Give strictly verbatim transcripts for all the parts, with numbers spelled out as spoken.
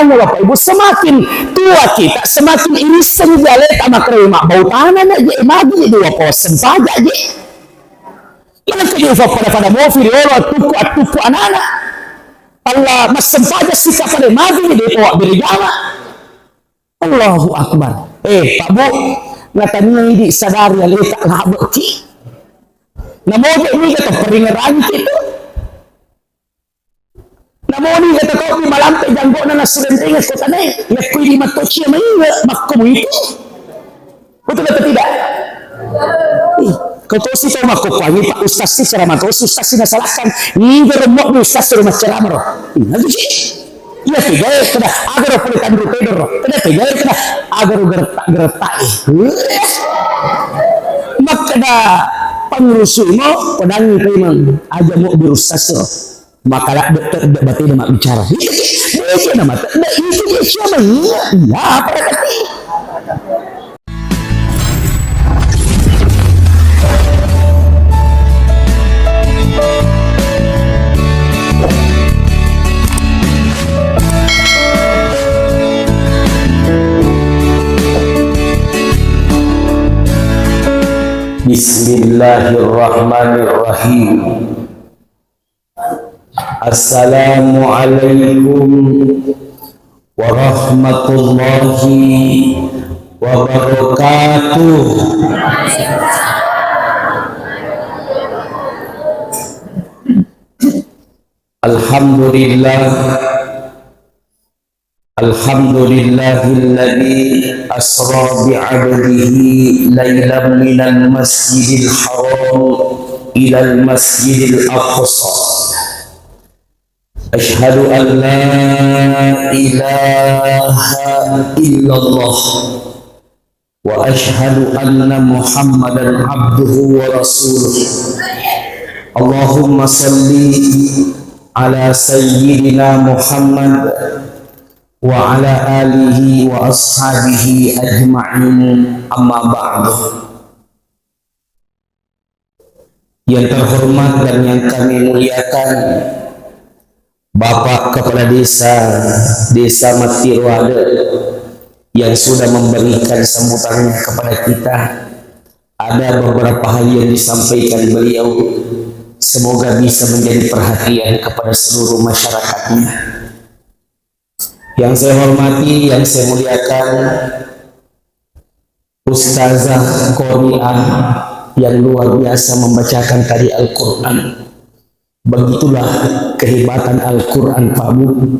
Makanya Bapak Ibu, semakin tua kita, semakin irissengngi aleta, makkedai mabbau tanana je, magi dua pos sempaja je. Maka je pada-pada mofi riolo attukku, attukku anana. Allah massempaja sika pada magi de pawa berjama. Allahu Akbar. Eh, Pak Bu, natania idi sadari aleta labeki. Namoje niga to peringerangi itu. Namoni kata tau malampe janggona nasudentengeng kotanae, yakko idi mattocia mainge makko muitu. Betul atau tidak? Ih, kau tosi tau makko kuangi Pak Ustaz si ceramah tosi Ustaz si nasalahkan. Niga remmo Ustaz si rumah ceramah ro. Ih, nanti sih. Iya tiga ya kena agaro pole tandu pedoro. Kena tiga ya kena agaro geretak-geretak. Makkeda pengurus mo pedangi pemang aja mau berusaha. Maka ladde tedde batena mabbicara. Iya, iya, nama tedde itu dia siapa? Iya, iya, apa kata? Bismillahirrahmanirrahim. Assalamualaikum warahmatullahi wabarakatuh. Alhamdulillah. Alhamdulillahilladzi asra bi'abdihi lailan minal masjidil haram ilal masjidil aqsa. Asyhadu an la ilaha illallah. Wa asyhadu anna Muhammadan abduhu wa rasuluh. Allahumma salli ala sayyidina Muhammad wa ala alihi wa ashabihi ajma'in, amma ba'du. Yang terhormat dan yang kami muliakan, Bapak Kepala Desa, Desa Mattiroade, yang sudah memberikan sambutannya kepada kita. Ada beberapa hal yang disampaikan beliau, semoga bisa menjadi perhatian kepada seluruh masyarakatnya. Yang saya hormati, yang saya muliakan, Ustazah Qoriah yang luar biasa membacakan tadi Al-Quran. Begitulah kehebatan Al-Quran, Pak Bu.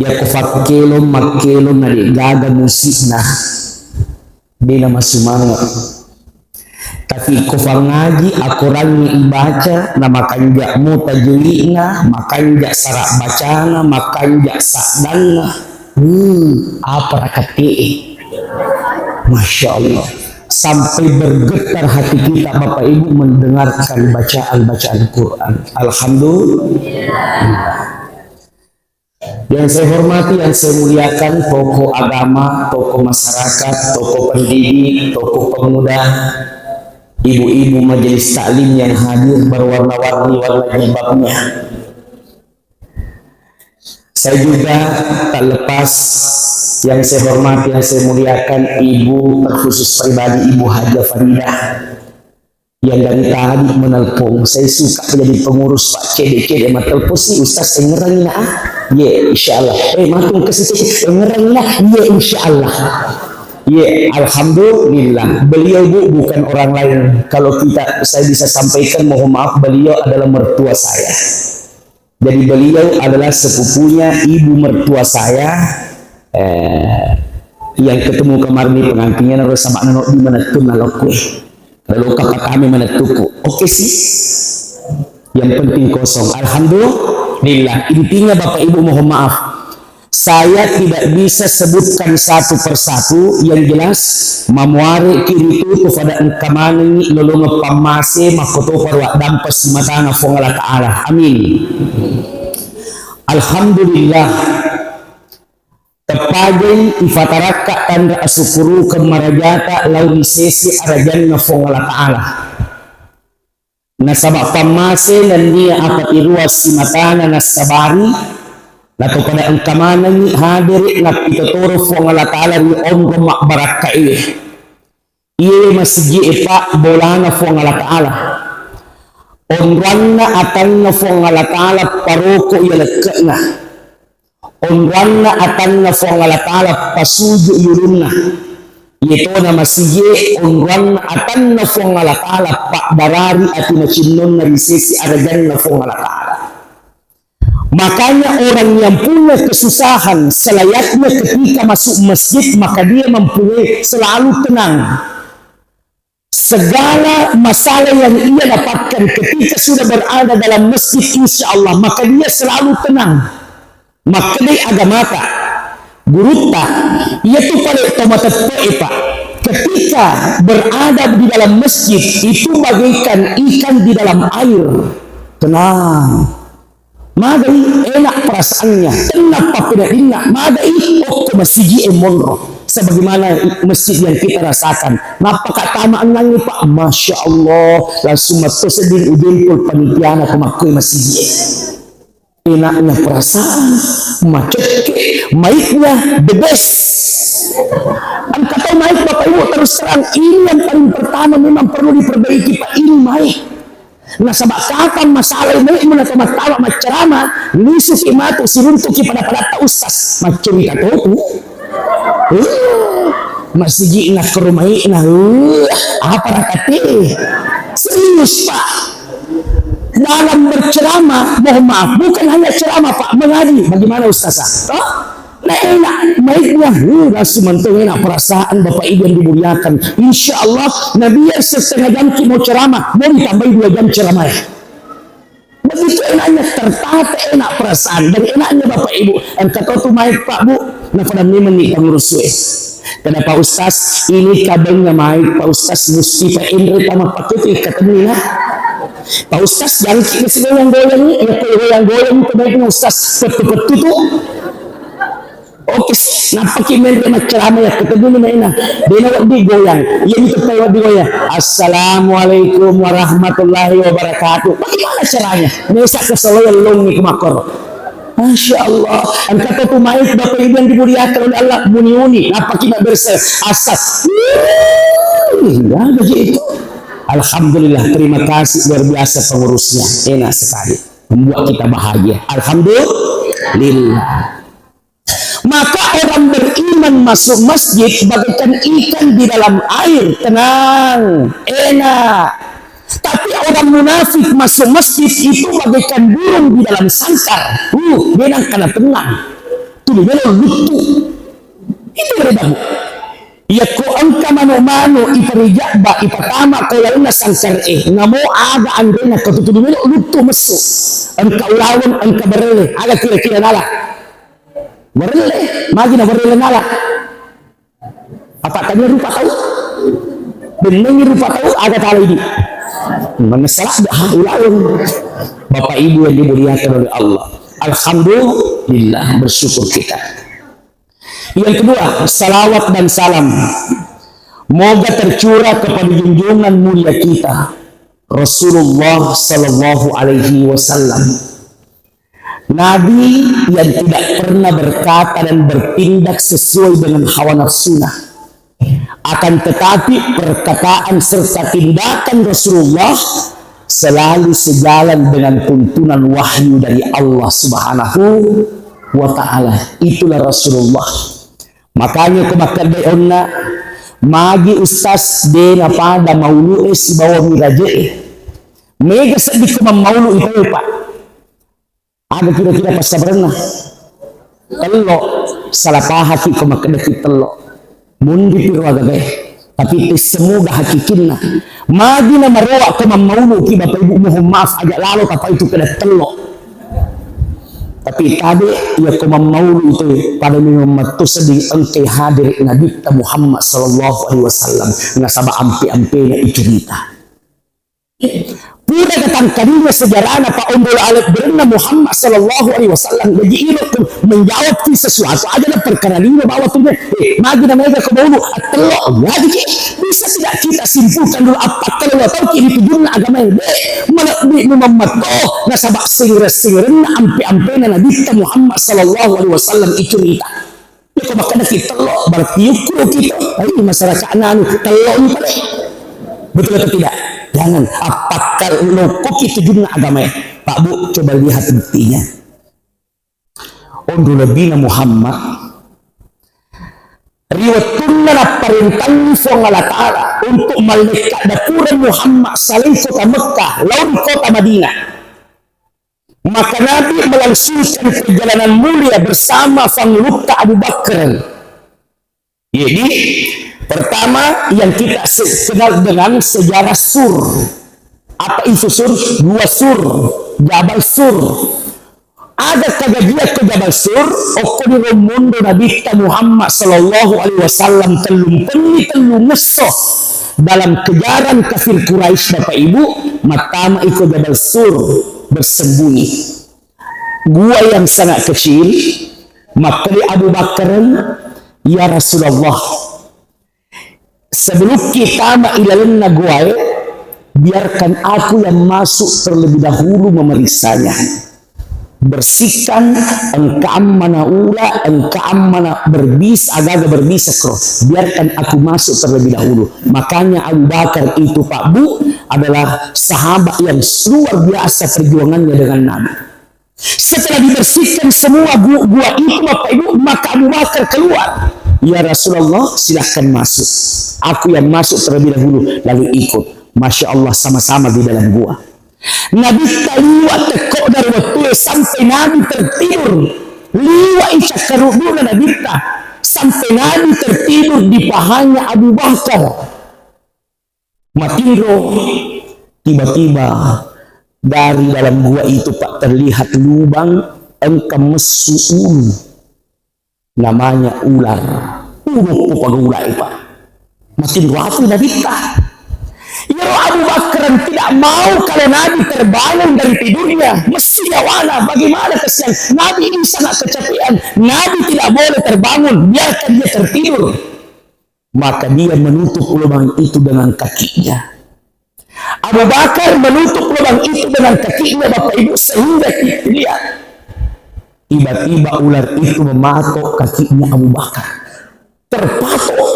Ya ko fakkelong, makkelong na de gaga musikna, de na masumanga. Tapi ko fangaji akorangnge ibaca, na makanja mo tajwidna, makanja sara bacana, makanja saddanna. Hmm, apa rakate'e? Masya Allah. Sampai bergetar hati kita, Bapak Ibu, mendengarkan bacaan-bacaan Quran. Alhamdulillah. Yang saya hormati, yang saya muliakan, tokoh agama, tokoh masyarakat, tokoh pendidik, tokoh pemuda, ibu-ibu majelis taklim yang hadir berwarna-warni warna jilbabnya. Saya juga tak lepas yang saya hormati, yang saya muliakan, ibu terkhusus pribadi, Ibu Hajah Faridah. Yang dari tadi menelpon, saya suka jadi pengurus, Pak, cede-cede menelpon si Ustaz, engerangi na, ah. Ye, insya Allah. Eh, matung ke situ, engerangi na, ye, insya Allah. Ye, alhamdulillah. Beliau, Bu, bukan orang lain. Kalau kita, saya bisa sampaikan, mohon maaf, beliau adalah mertua saya. Jadi beliau adalah sepupunya ibu mertua saya, eh, yang ketemu kemarin di pengantinnya, naro sama nano di mana tuh nalokwe. Lalu kapa kami mana tuku. Oke sih. Yang penting kosong. Alhamdulillah. Intinya Bapak Ibu mohon maaf. Saya tidak bisa sebutkan satu persatu, yang jelas, mamuare kiritu kepada engka manengi lolonga pammase, makkotopa ruaddampa simatana Fuang Allah Ta'ala. Amin. Alhamdulillah. Teppajai ifatarakka tanra asukkurukeng marajata lao ri sese arajanna Fuang Allah Ta'ala. Nasaba pammase nennia apatirua simatana nassabari, Nato pada engka manengngi hadere nappitotoro Fuang Allah Ta'ala ri onrong mabbarakka iye. Iye masigi e, Pak, bolana Fuang Allah Ta'ala. Onranna atanna Fuang Allah Ta'ala paroko iya lekke'na. Onranna atanna Fuang Allah Ta'ala pasuju yulunna. Iye tona masigi e, onranna atanna Fuang Allah Ta'ala pabbarari ati macinnonna ri sesi arajanna Fuang Allah Ta'ala. Makanya orang yang punya kesusahan selayaknya ketika masuk masjid, maka dia mempunyai selalu tenang. Segala masalah yang ia dapatkan ketika sudah berada dalam masjid, insya Allah, maka dia selalu tenang. Makkedai agamata, gurutta, iya tu pale to mateppe'e, Pak. Ketika berada di dalam masjid, itu bagaikan ikan di dalam air. Tenang. Magai enak perasaannya, tenang pappedaddinna, magai okko masigi e monro. Sebagaimana masjid yang kita rasakan. Nappa ka tama ennangngi, Pak, Masya Allah, langsung matto sedding ujempol panitiana ko makkoi masigi e. Enaknya perasaan, macekke, maiknya the best. Engka tau maik, Bapak Ibu, terus terang, ini yang paling pertama memang perlu diperbaiki, Pak, ini maik. Nasaba kapan masalah maikmu na tamattama maccarama, lisuki matu siruntuki pada-padatta ustaz. Maccerita toku. Uh, masigi na ke rumah na, uh, apa rakate? Serius, Pak. Dalam berceramah, mohon maaf, bukan hanya ceramah, Pak, mengaji. Bagaimana ustazah? Toh? Nah, enak, maiknya, uh, langsung mentong enak perasaan Bapak Ibu yang dimuliakan. Insya Allah, nah, biar setengah jam ki mau ceramah, mau ditambahi dua jam ceramah. Begitu enaknya, tertata enak perasaan dari enaknya Bapak Ibu. Engka to tu maik, Pak, Bu, nah, pada memang ni pengurus we. Kenapa Ustaz? Ini kabelnya maik, Pak Ustaz, musti Pak Indra tama pakai tu ikatannya. Pak Ustaz, jangan kita goyang-goyang ni, ya goyang-goyang itu baiknya Ustaz, betul-betul tu. Oke, nappaki menre maccarama ya, ketemu ni maina. Dena waddi goyang. Iya, itu pai waddi goyang. Assalamualaikum warahmatullahi wabarakatuh. Bagaimana caranya? Mesa ke solo yang long ni kemakor. Masya Allah. Engka to tu maik Bapak Ibu yang dimuliakan oleh Allah, muni-uni. Nappaki nak berse asas. Hmm, ya begitu. Alhamdulillah, terima kasih luar biasa pengurusnya. Enak sekali. Membuat kita bahagia. Alhamdulillah. Maka orang beriman masuk masjid bagaikan ikan di dalam air, tenang, enak. Tapi orang munafik masuk masjid itu bagaikan burung di dalam sangkar. Uh, dia nang kana tenang. Tuli melo luttu. Itu beredamu. Yakko engka manu-manu iparijabba, ipatama ko lalenna sangkar e, namo aga anrena ko tutuli melo luttu messu. Engka ulaweng, engka berele, aga kira-kira nala? Warelle, magi na warelle nala. Apa tanya rupa tau? Bennengi rupa tau, aga tala idi. Manessa ladde, ha, ulaweng. Bapak Ibu yang dimuliakan oleh Allah. Alhamdulillah, bersyukur kita. Yang kedua, salawat dan salam. Moga tercurah kepada junjungan mulia kita, Rasulullah sallallahu alaihi wasallam. Nabi yang tidak pernah berkata dan bertindak sesuai dengan hawa nafsuna. Akan tetapi, perkataan serta tindakan Rasulullah selalu sejalan dengan tuntunan wahyu dari Allah Subhanahu wa Ta'ala. Itulah Rasulullah. Makanya ko makkedai onna, magi ustaz de napada maulu'e sibawa miraje'e. Mega seddi ko mammaulu itoe, Pak. Aga kira-kira passabarenna? Tello, salah pahaki ko makkedaki tello. Mundi piro agagae. Tapi tessemuga hakikinna. Magi na maroa ko mammaulu ki Bapak Ibu, mohon maaf, aja lalo tapai tu keda tello. Tapi tabe, iya ko mammaulu itu pada memang mattu seddi engkai hadir Nabi Muhammad sallallahu alaihi wasallam. Nasaba ampe-ampena icerita. Udah datang tadinya sejarahna Pak Ombol Alek berenna Muhammad sallallahu alaihi wasallam. Jadi ilo tu menjawab ti sesuatu aja na perkara lima bawa tu ne. Eh, magi na mega ko maulu attello. Jadi bisa tidak kita simpulkan dulu apa kalau tahu kiri tujunna agama ini? Malebbi Muhammad to nasaba singre-singrenna ampe-ampena Nabitta Muhammad sallallahu alaihi wasallam icurita. Iko makkeda ki tello, berarti yukkuru kita. Ai, masyarakat anu tello ni pale. Betul atau tidak? Jangan. Apakah loko kita junna agama ya? Pak Bu, coba lihat buktinya. Onro Nabi Muhammad. Ri wettunna napparentangi Puang Allah Ta'ala untuk malekka dapura Muhammad saleng kota Mekah, lauri kota Madinah. Maka Nabi melangsungkan perjalanan mulia bersama Fangulutta Abu Bakar. Jadi, pertama yang kita se-, kenal dengan sejarah Sur. Apa itu Sur? Dua Sur, Jabal Sur. Ada kejadian ke Jabal Sur, okko di romondo Nabi Muhammad sallallahu alaihi wasallam tellung penni tellung esso dalam kejaran kafir Quraisy, Bapak Ibu, matama iko Jabal Sur bersembunyi. Gua yang sangat kecil, makkeda Abu Bakar, "Ya Rasulullah, sebelum kita tama ilalenna guae, biarkan aku yang masuk terlebih dahulu memeriksanya. Bersihkan engka ammana ula, engka ammana berbisa, agaga berbisa kro. Biarkan aku masuk terlebih dahulu." Makanya Abu Bakar itu, Pak Bu, adalah sahabat yang luar biasa perjuangannya dengan Nabi. Setelah dibersihkan semua gu-, gua itu, Bapak Ibu, maka Abu Bakar keluar. "Ya Rasulullah, silahkan masuk. Aku yang masuk terlebih dahulu, lalu ikut." Masya Allah, sama-sama di dalam gua. Nabitta liwa tekko dari waktu sampai Nabi tertidur. Liwa i cakkaruduna Nabitta sampai Nabi tertidur di pahanya Abu Bakar. Matinro, tiba-tiba dari dalam gua itu, Pak, terlihat lubang engka messu ulu. Namanya ular. Ulu ko pagaulai, Pak. Matinro apa Nabitta? Iyaro Abu Bakar tidak mau kalau Nabi terbangun dari tidurnya. Messi nyawana, bagaimana kesian? Nabi ini sangat kecapean. Nabi tidak boleh terbangun, biarkan dia tertidur. Maka dia menutup lubang itu dengan kakinya. Abu Bakar menutup lubang itu dengan kakinya, Bapak Ibu, sehingga kita lihat. Tiba-tiba ular itu mematok kakinya Abu Bakar. Terpatok.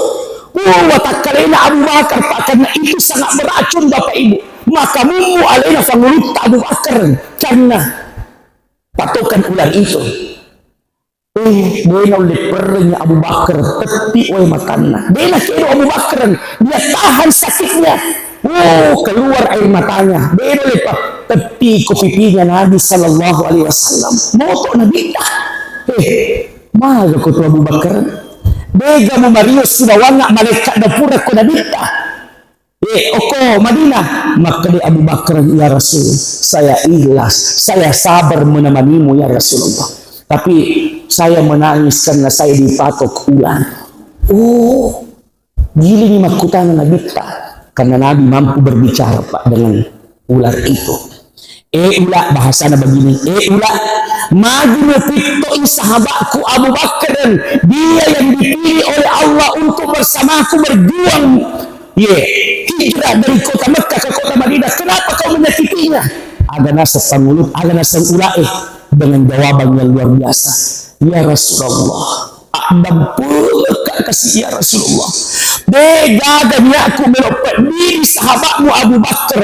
Oh, watakkalena Abu Bakar, Pak, karena itu sangat beracun, Bapak Ibu. Maka mummu alena Fangulutta Abu Bakar karena patokan ular itu. Eh, de naulle perrengngi Abu Bakar, tetti wae matanna. De nakedo Abu Bakar, dia tahan sakitnya. Oh, keluar air matanya. De naulle pa-, tetti ko pipinya Nabi sallallahu alaihi wasallam. Moto Nabitta. Eh, maga ko tu Abu Bakar? Dega mu mario sibawangnga malaikat dapura ko Nabitta. Eh, okko Madinah, makkeda Abu Bakar, "Ya Rasul, saya ikhlas, saya sabar menemanimu, ya Rasulullah. Tapi saya menangis karena saya dipatok ular." Oh, gilingi makkutana Nabitta, karena Nabi mampu berbicara, Pak, dengan ular itu. Eh, ula, bahasana begini. Eh, ula, magi mupittoi sahabatku Abu Bakar, dia yang dipilih oleh Allah untuk bersamaku berjuang. Ye, hijrah dari kota Mekah ke kota Madinah. Kenapa kau menyakitinya? Aga naseng Pangulut, aga naseng ula, eh, dengan jawaban yang luar biasa. Ya Rasulullah, addampengekka kasi, ya Rasulullah. De gaga niatku melo peddiri sahabatmu Abu Bakar.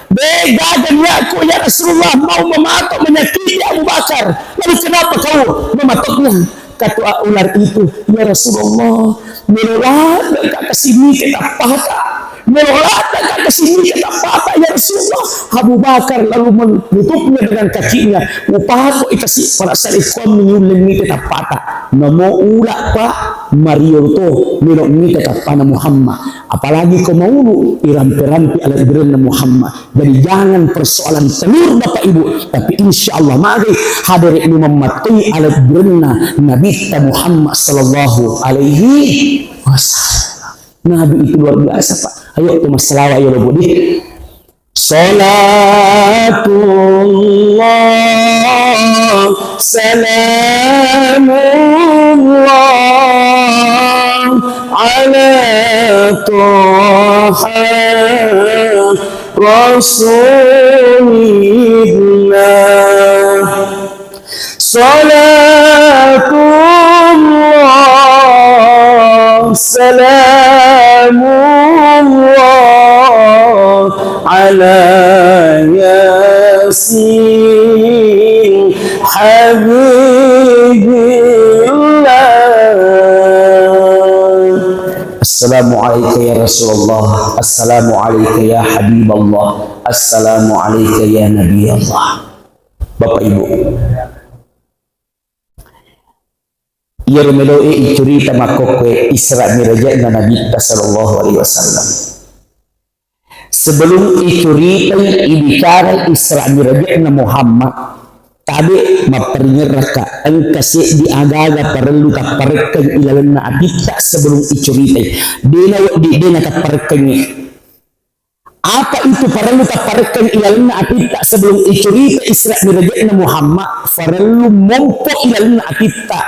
De gaga niatku, ya Rasulullah, mau mematok menyakiti Abu Bakar. Lalu kenapa kau mematoknya? Kata ular itu, "Ya Rasulullah, melo ladde ka kasi mite tappata. Melo ladde ka kasi mite tappata, ya Rasulullah." Abu Bakar lalu menutupnya dengan kakinya. Upako itasi pada saat itu menyuling mite tappata. Namo ula, Pak, mario to melo mite tappana Muhammad. Apalagi ko maulu irampe-rampe ala iberenna Muhammad. Jadi jangan persoalan telur Bapak Ibu, tapi insya Allah magi hadere memmattei ala iberenna Nabitta Muhammad sallallahu alaihi wasallam. Nabi itu luar biasa, Pak. Ayo, tu masalah ayo lo budi. صلاة الله سلام الله على طه رسول الله. صلاة الله سلام الله على ياسين حبيب الله. السلام عليك يا رسول الله، السلام عليك يا حبيب الله، السلام عليك يا نبي الله. Bapak Ibu, iyaro meloe icurita makkokkoe Isra Mirajna Nabitta sallallahu alaihi wasallam. Sebelum icuritai, ibicara Isra Mirajna Muhammad, tabe mapparingerraka, engka seddi aga-aga parellu tapparekkeng ilalenna atitta sebelum icuritai. Dena wedding, dena tapparekkengngi. Apa itu parellu tapparekkeng ilalenna atitta sebelum icurita Isra Mirajna Muhammad? Parellu mompo ilalenna atitta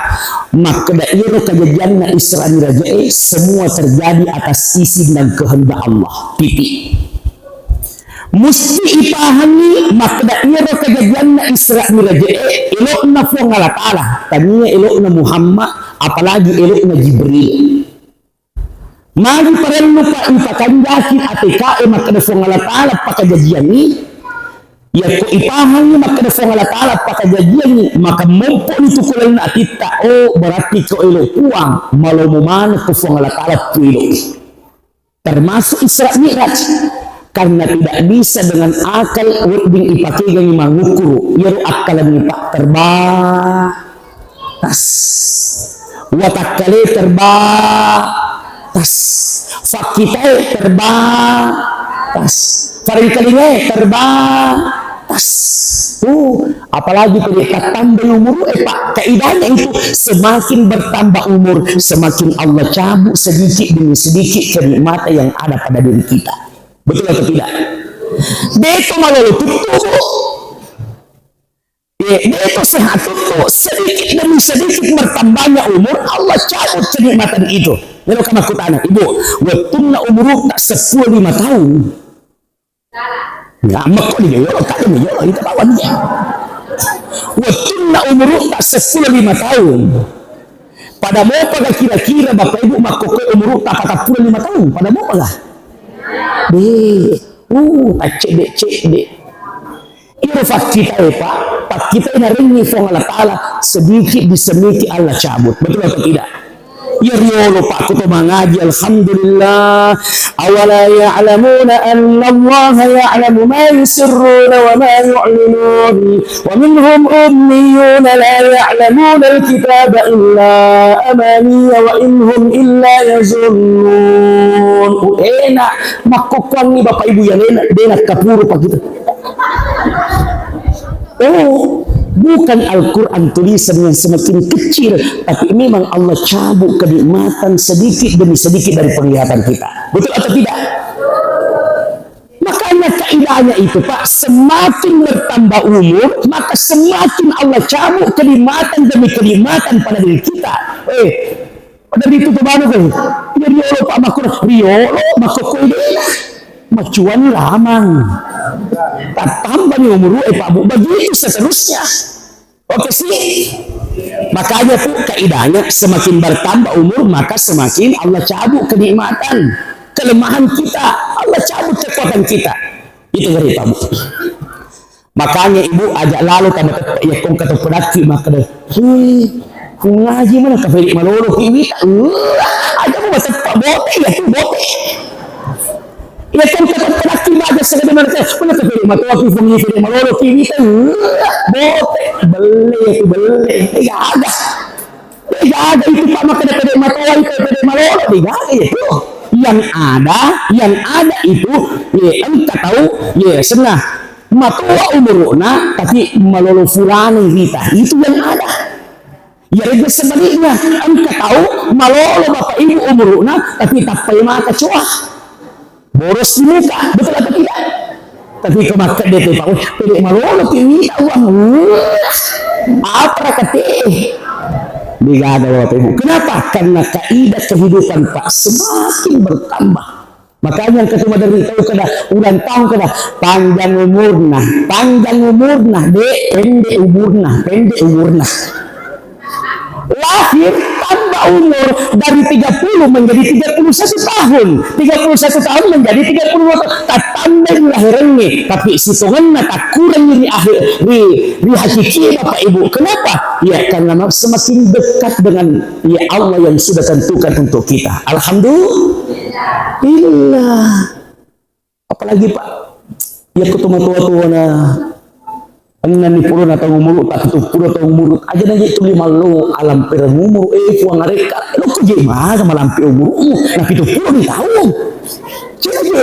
makkeda iyaro kajajianna Isra Miraj'e semua terjadi atas izin dan kehendak Allah. Titik. Musti ipahangi makkeda iyaro kajajianna Isra Miraj'e elo'na Puang Allah Ta'ala, tania elo'na Muhammad, apalagi elo'na Jibril. Magi parellu, Pak, ipakanjaki A T K e makkeda Puang Allah Ta'ala pakajajiangngi? Yakko ipahangngi makkeda Puang Allah Ta'ala pakajajiangngi, maka mompo ni tu kulenna atitta, oh, berarti ko elo Puang, malomo maneng ko Puang Allah Ta'ala tu elo. Termasuk Isra Mi'raj. Karena tidak bisa dengan akal wedding ipakegangi mangukuru. Iyaro akkalenni, Pak, terbatas. Watakkale terbatas. Fakkitae terbatas. Farengkalingae terbatas. Uh, apalagi pede tattamba umur, eh, Pak, kaidahnya itu semakin bertambah umur, semakin Allah cabut sedikit demi sedikit kenikmatan yang ada pada diri kita. Betul atau tidak? Deto malolo tuttu, Bu. Eh, deto sehat tuttu. Sedikit demi sedikit bertambahnya umur, Allah cabut kenikmatan itu. Melo ka makkutana, Ibu, wettunna umurutta seppulo lima tahun. Ya, mekko di yolo, tak di yolo, itu lawan dia. Wettunna umurutta seppulo lima tahun. Pada mopaga kira-kira Bapak Ibu makkokkoe umurutta patappulo lima tahun? Pada mopaga? Deh, uh, accedde-cedde. Iro fakkitae, Pak, fakkitae narengngi Puang Allah Ta'ala, sedikit demi sedikit Allah cabut. Betul atau tidak? Ya riolo, Pak, kuto mangaji, alhamdulillah. أولا يعلمون أن الله يعلم ما يسرون وما يعلنون. ومنهم أميون لا يعلمون الكتاب إلا أماني وإن هم إلا يظنون. Enak makkokkoangngi Bapak Ibu ya, enak, enak kapuru Pak gitu. Oh, bukan Al-Quran tulisan yang semakin kecil, tapi memang Allah cabut kenikmatan sedikit demi sedikit dari penglihatan kita. Betul atau tidak? Makanya kaidahnya itu, Pak, semakin bertambah umur, maka semakin Allah cabut kenikmatan demi kenikmatan pada diri kita. Eh, pada itu tuh baru kan, ya riolo, Pak, makkur, riolo, makkur koi dena. Macuan lamang. Tattambani umur, eh, Pak, Bu, begitu seterusnya. Oke sih. Makanya tuh kaidahnya semakin bertambah umur maka semakin Allah cabut kenikmatan, kelemahan kita, Allah cabut kekuatan kita. Itu ngeri, Pak, Bu. Makanya Ibu aja lalo tambah tepat ya kong kata pedaki maka deh. Hei, ku ngaji mana kafiri malolo ki wita. Wah, aja mau tepat bote ya tuh bote. Iya kan, kata-, kadakki baja sagede maneng, mana tepede matoa ki, fungi pede malolo ki, wita, bote, belle itu, belle, degaga. Degaga itu, Pak, makkeda pede matoa itu, pede malolo, degaga itu. Yang ada, yang ada itu, ye, engka tau, ye, senna matoa umuruna, tapi malolo furane wita, itu yang ada. Iyaregga sebaliknya, engka tau malolo Bapak Ibu umuruna, tapi tappai maka coa. Boros di muka, betul atau tidak? Tapi ko makkedde te, Pak, weh, pede malolo pi wita uang. Apa rakate? Degaga, Bapak Ibu. Kenapa? Karena kaidah kehidupan, Pak, semakin bertambah. Makanya engka tu maderri tau kada ulang tahun kada, panjang umurna, panjang umurna, dek, pendek umurna, pendek umurna. Lahir tambah umur dari tiga puluh menjadi tiga puluh satu tahun, tiga puluh satu tahun menjadi tiga puluh dua tahun. Tatambah lahirannya, tapi sitongenna takkurang ri akhir, ri, ri hakiki, Bapak Ibu. Kenapa? Ya, karena semakin dekat dengan, ya, Allah yang sudah tentukan untuk kita. Alhamdulillah. Apalagi, Pak, yakko tomatoa-toana, ennenni pulona taung umurutta, pitu pulo taung umurutta, aja na je tuli mallo alampereng umuru, eh, Puang Arekka, lokko je maga malampe umurmu, na pitu pulo ni taung. Jadi,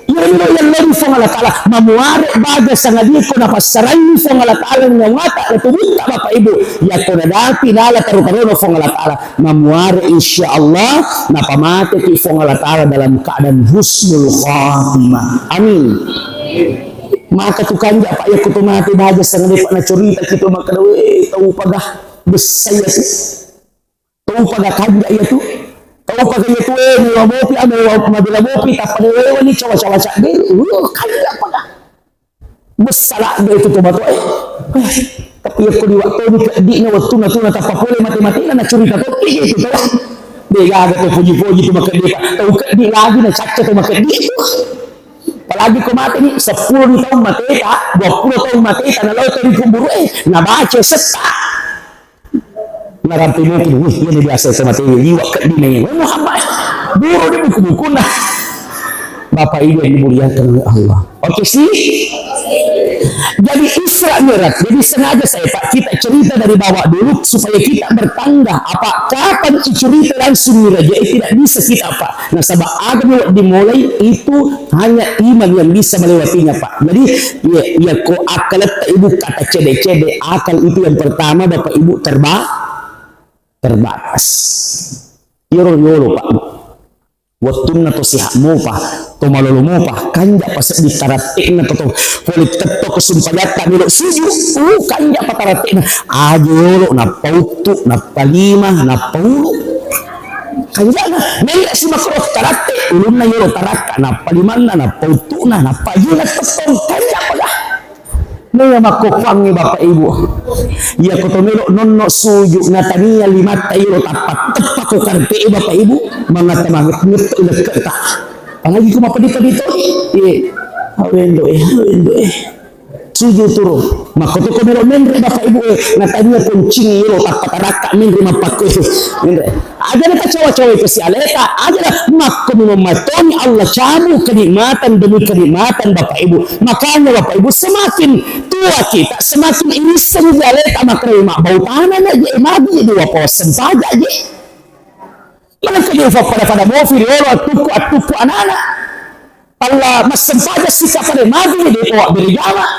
yello-yello ri Puang Allah Taala, mamuare baja sangadiko napassarangi Puang Allah Taala nyawata, na tubutta, Bapak Ibu, yakko nadapi nala taru-taruna Puang Allah Taala. Mamuare, insya Allah, napamateki Puang Allah Taala dalam keadaan husnul khatimah. Amin. Maka tu kanja, Pak, yakko to mate baja sangadiko, Pak, nacorita ki to makkeda, weh, tau paga bessa iya tu. Tau paga kanja iya tu. Tau paga iya tu, eh, mewa mopi, ah, mewa mabela mopi, tappa dewa ni cawa-cawa cadde. Uh, kanja paga. Bessa ladde itu tomatoa, eh. Eh, tapi yakko di waktu ni keddi'na wettunna tu natappa pole mate-matena, nacurita tokki itu to. Degaga to poji-poji tu makeddi, Pak. Tau keddi lagi nacacca to makeddi itu. Apalagi ko mate ni, seppulo ni taung mateta, dua pulo taung mateta, nalao to ri kuburu, eh, nabaca setta. Narampe mungkin, wih, ini biasa sama tewi, liwat ke dine. Wah, Muhammad, buru di buku-buku nah. Bapak Ibu yang dimuliakan oleh Allah. Oke sih? Jadi Isra Mi'raj, jadi sengaja saya, Pak, kita cerita dari bawah dulu supaya kita bertangga. Apa kapan cerita langsung Mi'raj, eh, tidak bisa kita, Pak. Nasaba agami dimulai itu hanya iman yang bisa melewatinya, Pak. Jadi, ya, ya, ko akal tak ibu kata cede-cede, akal itu yang pertama, Bapak Ibu, terba-, terbatas. Yoro, yoro, Pak. Wettunna to siha mopa, to malolo mopa, kanja paseddi tarattekna to, to pole tetto ko sumpajatta melo suju, uh, kanja pa tarattekna. Aja yolo, nappa uttu, nappa lima, nappa ulu. Kanjana, nella si makro taratte, ulunna yolo tarakka, nappa limanna, nappa uttuna, nappa ajuna tettong, kanja pa ga. Naya makkokkoangngi Bapak Ibu. Iya ko to melo nonno suju, natania limatta yolo tappa teppa ko karpe e Bapak Ibu, mangata manget ngetto lekketa. Apalagi ko mapedi-pedi to. Iye. Awendo e, awendo e. Suju turu. Makko to ko melo menre Bapak Ibu e, natania kuncing yolo tappa tarakka menre mappakko e. Menre. Aja na tacawa-cawa itu si aleta, aja na makko memang matoni Allah cabu kenikmatan demi kenikmatan Bapak Ibu. Makanya Bapak Ibu semakin tua kita, semakin irisseng aleta makro mak bau tanah na je magi dua pos sempaja je. Mana kau pada-pada mofi riolo attuku attuku anak-anak. Allah massempaja sika pada magi di bawah berjamaah.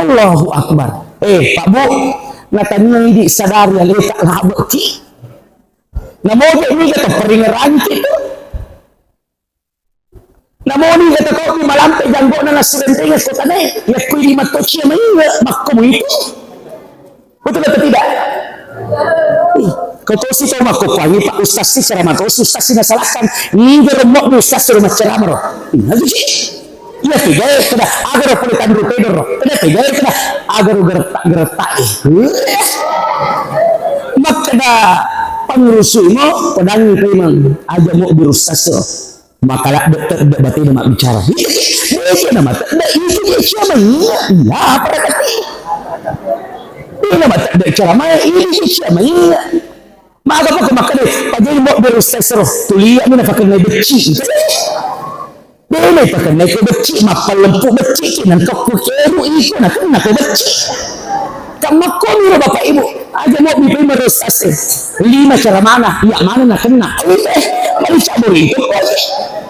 Allahu Akbar. Eh, Pak Bu, natania idi sadari aleta labeki. Namoje niga to peringeranki tu. Namoni niga to kau malampe janggona nasirentenga kotane, yakko idi mattoci mainge makko itu. Betul atau tidak? Ih, kau tosi tau makkokkoangngi Pak Ustaz si ceramah tosi Ustaz si nasalahkan. Niga remok di Ustaz suruh macceramah ro. Ih, Iya, tiga ya, kada agaro pole tanru pedoro. Kada tiga ya, kada agaro gertak-gertak. Makkeda pangrusu mo, pedangi memang aja mau birus saso. Makalah dek dek batena mak bicara. Iya, nama dek itu dia siapa iya? Iya, apa kata? Iya, nama dek cara mai ini siapa iya? Maka apa makkeda pajai mau birus saso. Tulia mina pakai becci. Dena pakenna ko becci, mappalempu becci ki, nangka ku keru iko nakenna ko becci. Kammakko miro Bapak Ibu, aja mau bipai merestase. Lima cara mana, iya mana nakenna. Eh, mari cabur itu.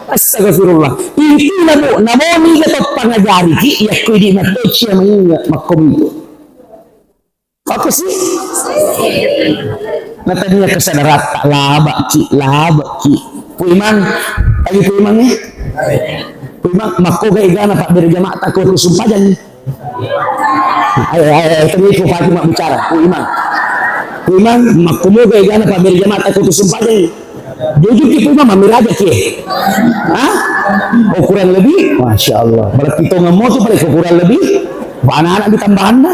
Astagfirullah. Intina Bu, namoni ga to pangajari ki, iya ko idi mattoci ya mainga makko itu. Apa sih? Natania kesadaran tak labak ki, labak ki. Puimang, lagi puimang eh? Ku Imang, makkoga egana pabbere jama'ta ko tu sumpajang? Ayo, ayo, ayo, tadi ku Fatimah bicara. Ku Imang. Ku Imang, makkomoga egana pabbere jama'ta ko tu sumpajang? Jujur ki Imang, mammiraja ki. Hah? Oh, kurang lebih? Masya Allah. Berarti tongeng mo tu pada kurang lebih. Anak-anak ditambahanna.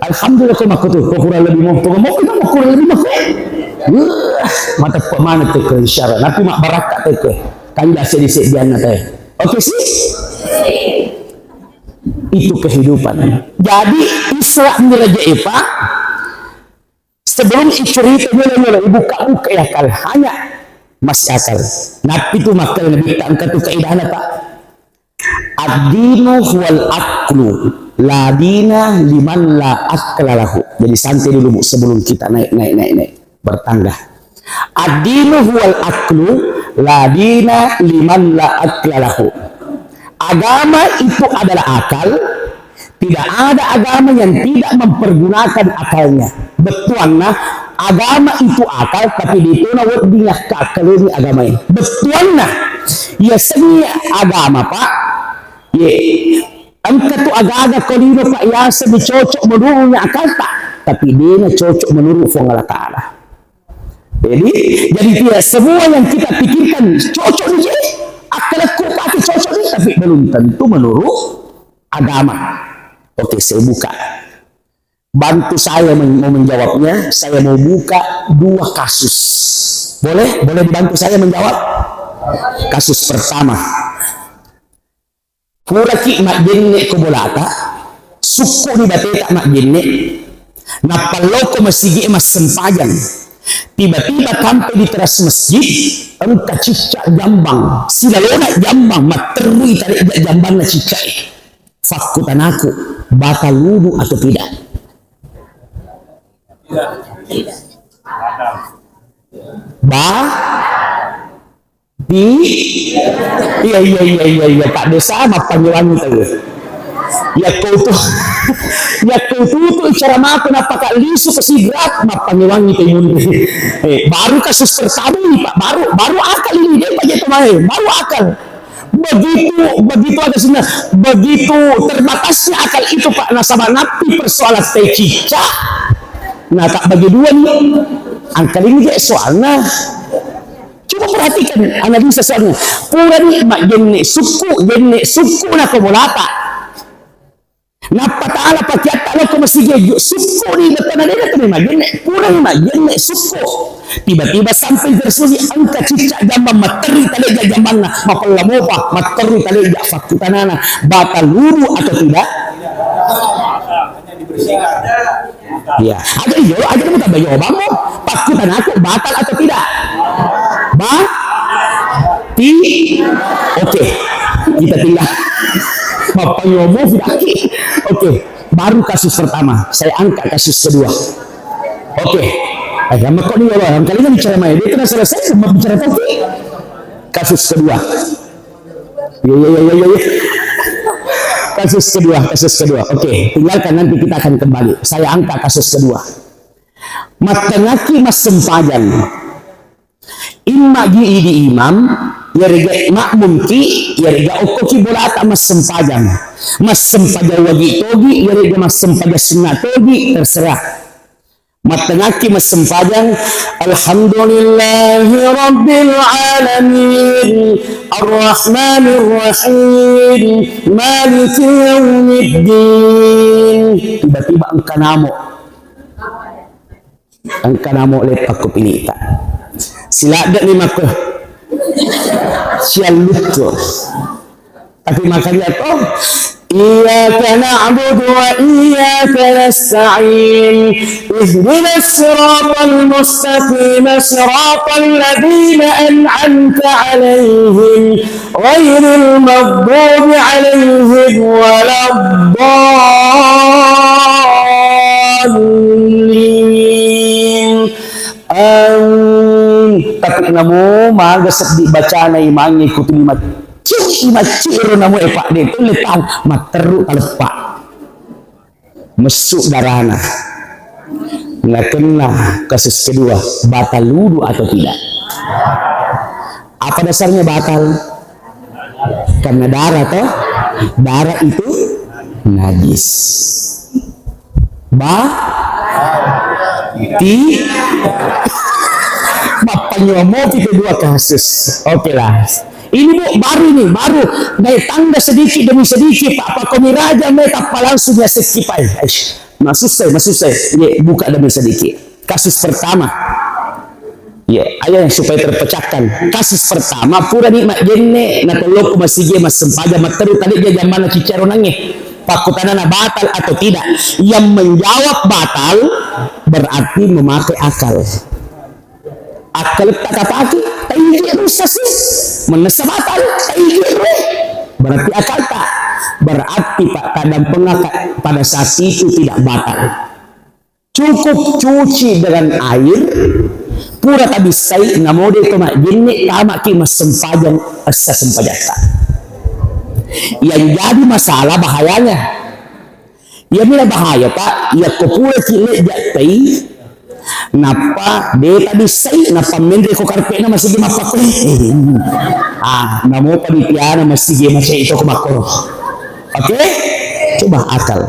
Alhamdulillah, ko makko tu, ko kurang lebih mo, ko mo, ko kurang lebih mo. Wah, mateppe' maneng tu ke, insya Allah. Napi mabbarakka tu ke. Kan biasa di sedianna teh. Oke sih? Itu kehidupan. Jadi, Isra Mi'raj e, Pak, sebelum icerita, mulai-mulai ibuka-buka ya, akal. Hanya masih akal. Napi tu makkeda Nabitta engka tu kaidahna, Pak. Ad-dinu huwal aqlu, la dina liman la aqla lahu. Jadi santai dulu, Bu, sebelum kita naik, naik, naik, naik. Bertangga. Ad-dinu huwal aqlu, la dina liman la aqla lahu. Agama itu adalah akal, tidak ada agama yang tidak mempergunakan akalnya. Bettuanna, agama itu akal, tapi de' tona wedding yakkaakkalengi agamae. Bettuanna, yasengnge agama, Pak, ye, engka tu aga-aga ko lino, Pak, yaseng cocok menurut akalta, tapi de'na cocok menurut Puang Allah Ta'ala. Jadi, jadi tidak semua yang kita pikirkan cocok di sini. Akal aku pakai cocok ini, tapi belum tentu menurut agama. Oke, saya buka. Bantu saya men-, mau menjawabnya, saya mau buka dua kasus. Boleh? Boleh dibantu saya menjawab? Kasus pertama. Puraki majjenne' ko bolata, sukku'ni bateta majjenne', nappa lao ko masigi e massempajang. Tiba-tiba tampe di teras masjid, engka cicca jambang, silalona jambang, matterrui talejja jambanna cicca e. Fakkutanaku, batal wudu atau tidak? Ba? Di? Iya, iya, iya, iya, iya, Pak Desa, mappangewangi tau. Yakko utu, yakko utu-utu icara mako, napaka lisu ke sigrat, mappangewangi tau munri. Eh, baru kasus pertama ini, Pak, baru, baru akal ini, dia Pak Jeto Mae, baru akal. Begitu, begitu ada sini, begitu terbatasnya akal itu, Pak, nasaba nappi persoalan tai cicca, nah, tak bagi dua nih. Angkal ini je soalnya. Coba perhatikan, analisa soalnya. Purani majjenne' sukku, jenne' sukku na ko bolata. Nappa tala pakiatta lao ko masigi e, sukku ni, bettuanna de' na tu majjenne', purani majjenne' sukku. Tiba-tiba sampai tersusi engka cicca jambang matterri talejja jambanna, mapella mopa, matterri talejja, fakkutanana, batal wudu atau tidak? Iya, aja iyo, aja kamu tambah jawabmu. Pakkutanaku batal atau tidak? Ba? Ti? Oke. Kita tinggal. Bapak Yomo sudah. Oke. Baru kasus pertama. Saya angkat kasus kedua. Oke. Eh, yang kok nih, orang kalian bicara main. Dia kena selesai sama bicara tadi. Kasus kedua. Iya, iya, iya, iya, iya. Kasus kedua, kasus kedua. Oke, tinggalkan, nanti kita akan kembali. Saya angkat kasus kedua. Mattengaki massempajang. Imma gi idi imam, yarega makmum ki, yarega okko ki bolata massempajang. Massempajang wagi togi, yarega massempajang sunna togi, terserah. Mattengaki massempajang, Alhamdulillahi Rabbil Alamin, Arrahmanir Rahim, Maliki Yaumiddin. Tiba-tiba engka namo. Engka namo leppakku pinita. Siladde ni makko. Siallukku. Tapi makanya toh, iyyaka na'budu wa iyyaka nasta'in. Ihdinas siratal mustaqim, siratal ladzina an'amta 'alaihim, ghairil maghdubi 'alaihim waladdallin. Amin. Tapi namo maga seddi bacana imangnge kutuni macci'i, macci'i ro namo e, Pak, de' tulle tang matteru taleppa. Messu darana. Nakenna kasus kedua, batal wudu atau tidak? Apa dasarnya batal? Karena darah toh, darah itu najis. Ba, ti, mappanyo mopi kedua kasus. Oke lah. Ini, Bu, baru ini, baru naik tangga sedikit demi sedikit, Pak. Pak Komiraja, me tappa langsung ya sekki, Pak. Aish, masusah, masusah. Ini buka demi sedikit. Kasus pertama. Ya, ayo supaya terpecahkan. Kasus pertama, pura ni majjenne, na tolloku masigi massempajang matteru tadi dia jamanna cicaro nange. Pakkutanana batal atau tidak? Yang menjawab batal berarti memakai akal. Akal tak kapake, taigi rusak sih. Menesa batal, taigi rusak. Berarti akal tak. Berarti Pak, kadang pengakal pada saat itu tidak batal. Cukup cuci dengan air, pura tabissai, namode to majjenne, tamaki massempajang essa sempajatta. Yang jadi masalah bahayanya. Iya mina bahaya, Pak, yakko pura ki lejja tai, nappa de tabissai, nappa menre ko karpena masigi mappakko. Ah, namo panitiana masigi macai to ko makkoro. Oke? Coba akal.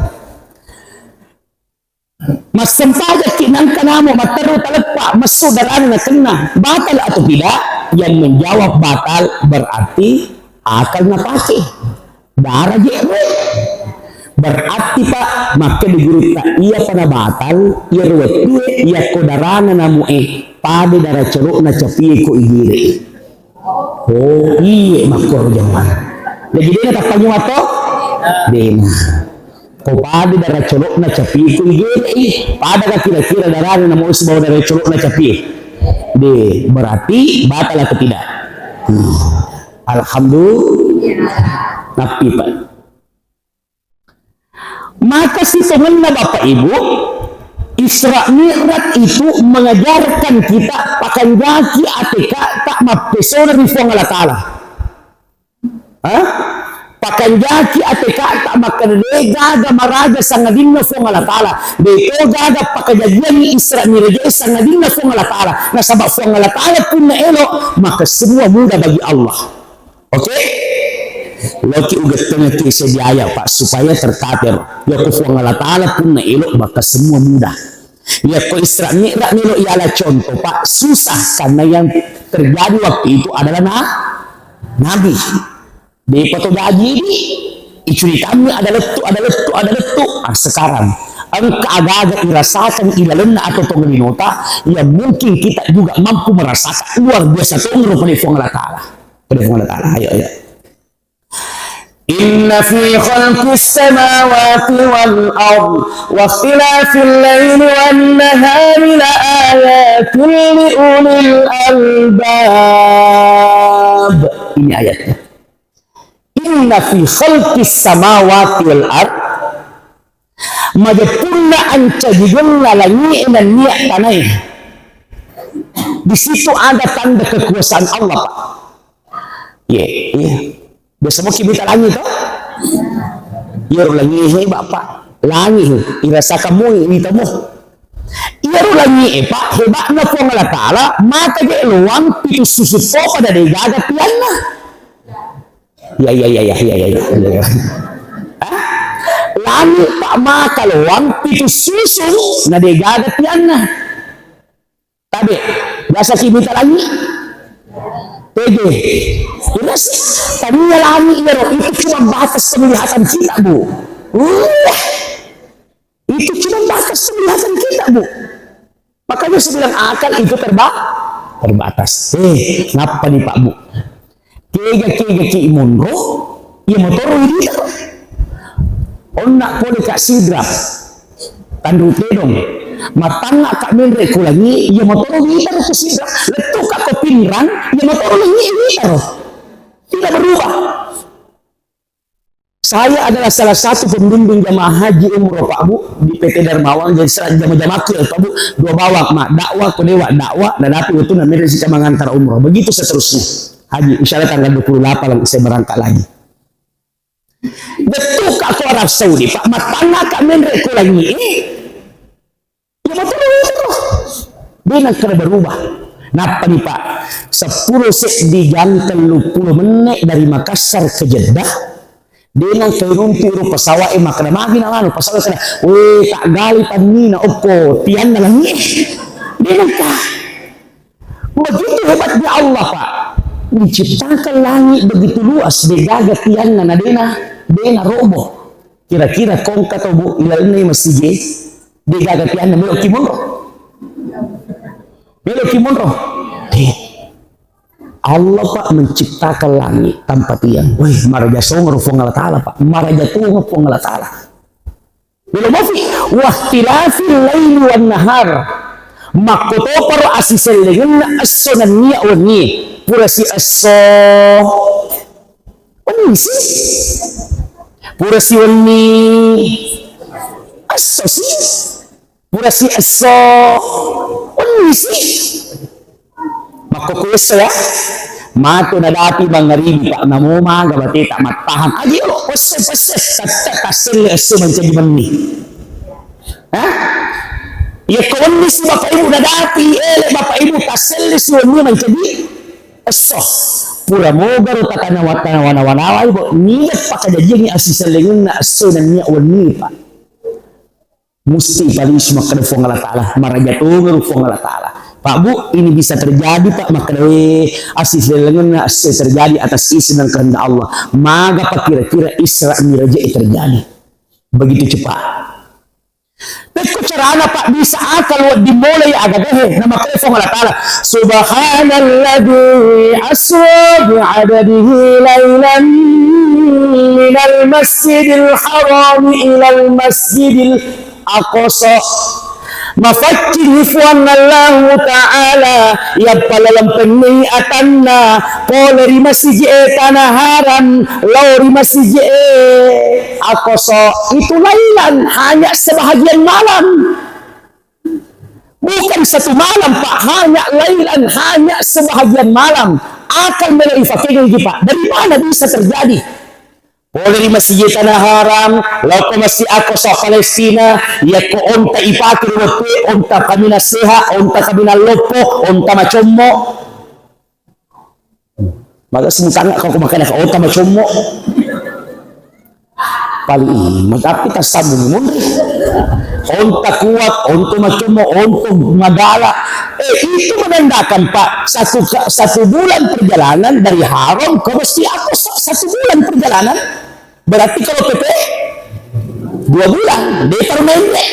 Massempajakki nangka namo matteru taleppa messu darana nakenna, batal atau tidak? Yang menjawab batal berarti akal napake. Dara je're. Berarti, Pak, makkeda gurutta, iya pada batal, iya ruwettue, iya ko darana namu e, pada dara colokna capie ko igere. Oh, iye makkoro jaman. Jadi dena tappa nyuwa to? Dena. Ko pada dara colokna capie ku igere i, pada ka kira-kira darana namo sibawa dara colokna capie. De, berarti batal atau tidak? Hmm. Alhamdulillah. Tapi, Pak. Maka sitongenna Bapak Ibu, Isra Mi'raj itu mengajarkan kita pakanjaki ateka tak mappesona ri Fuang Allah Ta'ala. Hah? Pakanjaki ateka tak makkeda de gaga maraja sangadinna Fuang Allah Ta'ala. De to gaga pakajajiangi Isra Mi'raj sangadinna Fuang Allah Ta'ala. Nasaba Fuang Allah Ta'ala punna elo, maka semua mudah bagi Allah. Oke? Loki ugettengeki sedia ayat, Pak, supaya tertater. Ya ku Fuang Allah Ta'ala punna elo, maka semua mudah. Ya ku Isra Mi'raj melo iala contoh, Pak, susah karena yang terjadi waktu itu adalah na Nabi. Depa to gaji ini, icuritammi ada lettu, ada lettu, ada lettu. Ah, sekarang engka aga-aga irasakan ilalenna atau tongelinota yang mungkin kita juga mampu merasakan luar biasa tongero pada Fuang Allah Ta'ala. Pada Fuang Allah Ta'ala. Ayo, ayo. Inna fi khalqis samawati wal ard wa ikhtilafil laili wan nahari la ayatin li ulil albab. Ini ayatnya. Inna fi khalqis samawati wal ard, majepunna ancajigenna langi'e nennia tanae. Di situ ada tanda kekuasaan Allah, Pak. Iya, iya. Biasa mo ki mita langi to? Iyaro langi hebat, Pak. Langi he, irasakan mo, mita mo. Iyaro langi e, Pak, hebatna Fuang Allah Ta'ala, maka je loang pitu susu to pada degaga tianna. Ya, ya, ya, ya, ya, ya, ya, ya. Hah? Langi, Pak, maka loang pitu susu na degaga tianna. Tabe, biasa ki mita langi? Tege. Terus, tania langi iyaro, itu cuma batas penglihatan kita, Bu. Uh, itu cuma batas penglihatan kita, Bu. Makanya saya bilang akal itu terba-, terbatas. Eh, ngapa nih, Pak, Bu? Kega-kega ki monro, iya motoro idi taro. Onna pole ka Sidrap, Tanru Tedong. Matangnga ka menre ko langi, iya motoro idi taro ko Sidrap. Lettu ka ko Pinrang, iya motoro langi idi taro. Tidak berubah. Saya adalah salah satu pembimbing jamaah haji umroh, Pak Bu, di P T Darmawan. Jadi, sera-, jama-, jamaah ki, Pak Bu, dua bawang, ma, dakwah, ko dewa, dakwah, na dapi wetu na mere sika mangantara umroh. Begitu seterusnya. Haji, insya Allah tanggal dua puluh delapan saya berangkat lagi. Betul ka ko Arab Saudi, Pak, matangnga ka menre ko langi, eh. Iya motoro, motoro. De nakkeda berubah. Nappani, Pak, seppulo seddi jang telluppulo menne' dari Makassar ke Jeddah, de' nengka iruntu' iro pesawat e makkeda magi na anu pesawat kena, "Weh, tak gali pannina okko tianna langi'." De' nengka. Begitu hebatnya Allah, Pak. Menciptakan langit begitu luas, de' gaga tianna, na de' na, de' na roboh. Kira-kira kongka to, Bu, ilalenna masigi, de' gaga tianna, melo' ki monro. Melo' ki monro. De'. Allah, Pak, menciptakan langit tanpa tiang. Wih, maraja songro Puang Allah Ta'ala, Pak. Maraja tonga Puang Allah Ta'ala. Melo' mofi, wahtilafil laili wan nahar. Makkotoparo asisellengenna esso nennia wenni. Pura si esso. Wenni si. Pura si wenni. Esso si. Pura si esso. Wenni si. Makkokko esso ya. Matu nadapi mangaribi, Pak, namo maga bateta mattahan. Aji lo, pesse, pesse, tette, tasselle esso mancaji menni. Hah? Iya ko wenni si Bapak Ibu nadapi, ele Bapak Ibu tasselle si wenni mancaji esso. Pura mogaro tatanawa-, tanawa-nawa-nawa, Ibu. Niga pakajajiangi asisellengenna esso nennia wenni, Pak. Musti palisu makkeda Puang Allah Ta'ala, maraja tongeng Puang Allah Ta'ala. Pak Bu, ini bisa terjadi, Pak, makkeda we asisellengenna esso terjadi atas izin dan kehendak Allah. Maga, Pak, kira-kira Isra Miraj e terjadi? Begitu cepat. Pekko carana, Pak, bisa akal wedding mulai agagahe, na makkeda Puang Allah Ta'ala, "Subhanalladzi asra bi'abdihi lailan minal masjidil harami ilal masjidil aqsa." Mafaccing Puang Allahu Ta'ala yang palaleng penni atanna pole ri masiji e Tanah Haram lao ri masiji e Aqsa itu lailan, hanya sebahagian malam. Bukan satu malam, Pak, hanya lailan, hanya sebahagian malam. Akal melo ifakengeng, Pak. Dari mana bisa terjadi? Pole ri Masjid Tanah Haram, lao ko Masjid Aqsa Palestina, yakko onta ipake ri wettu e, onta kaminang seha, onta kaminang loppo, onta macommo. Maka singkangna kau makan onta macommo. Paling ini, tapi tassambung munri. Onta kuat, onta macommo, onta magala. Eh, itu menandakan, Pak, satu ka-, satu bulan perjalanan dari Haram ke Masjid Aqsa, satu bulan perjalanan. Berarti kalau P P dua bulan, depa naenre.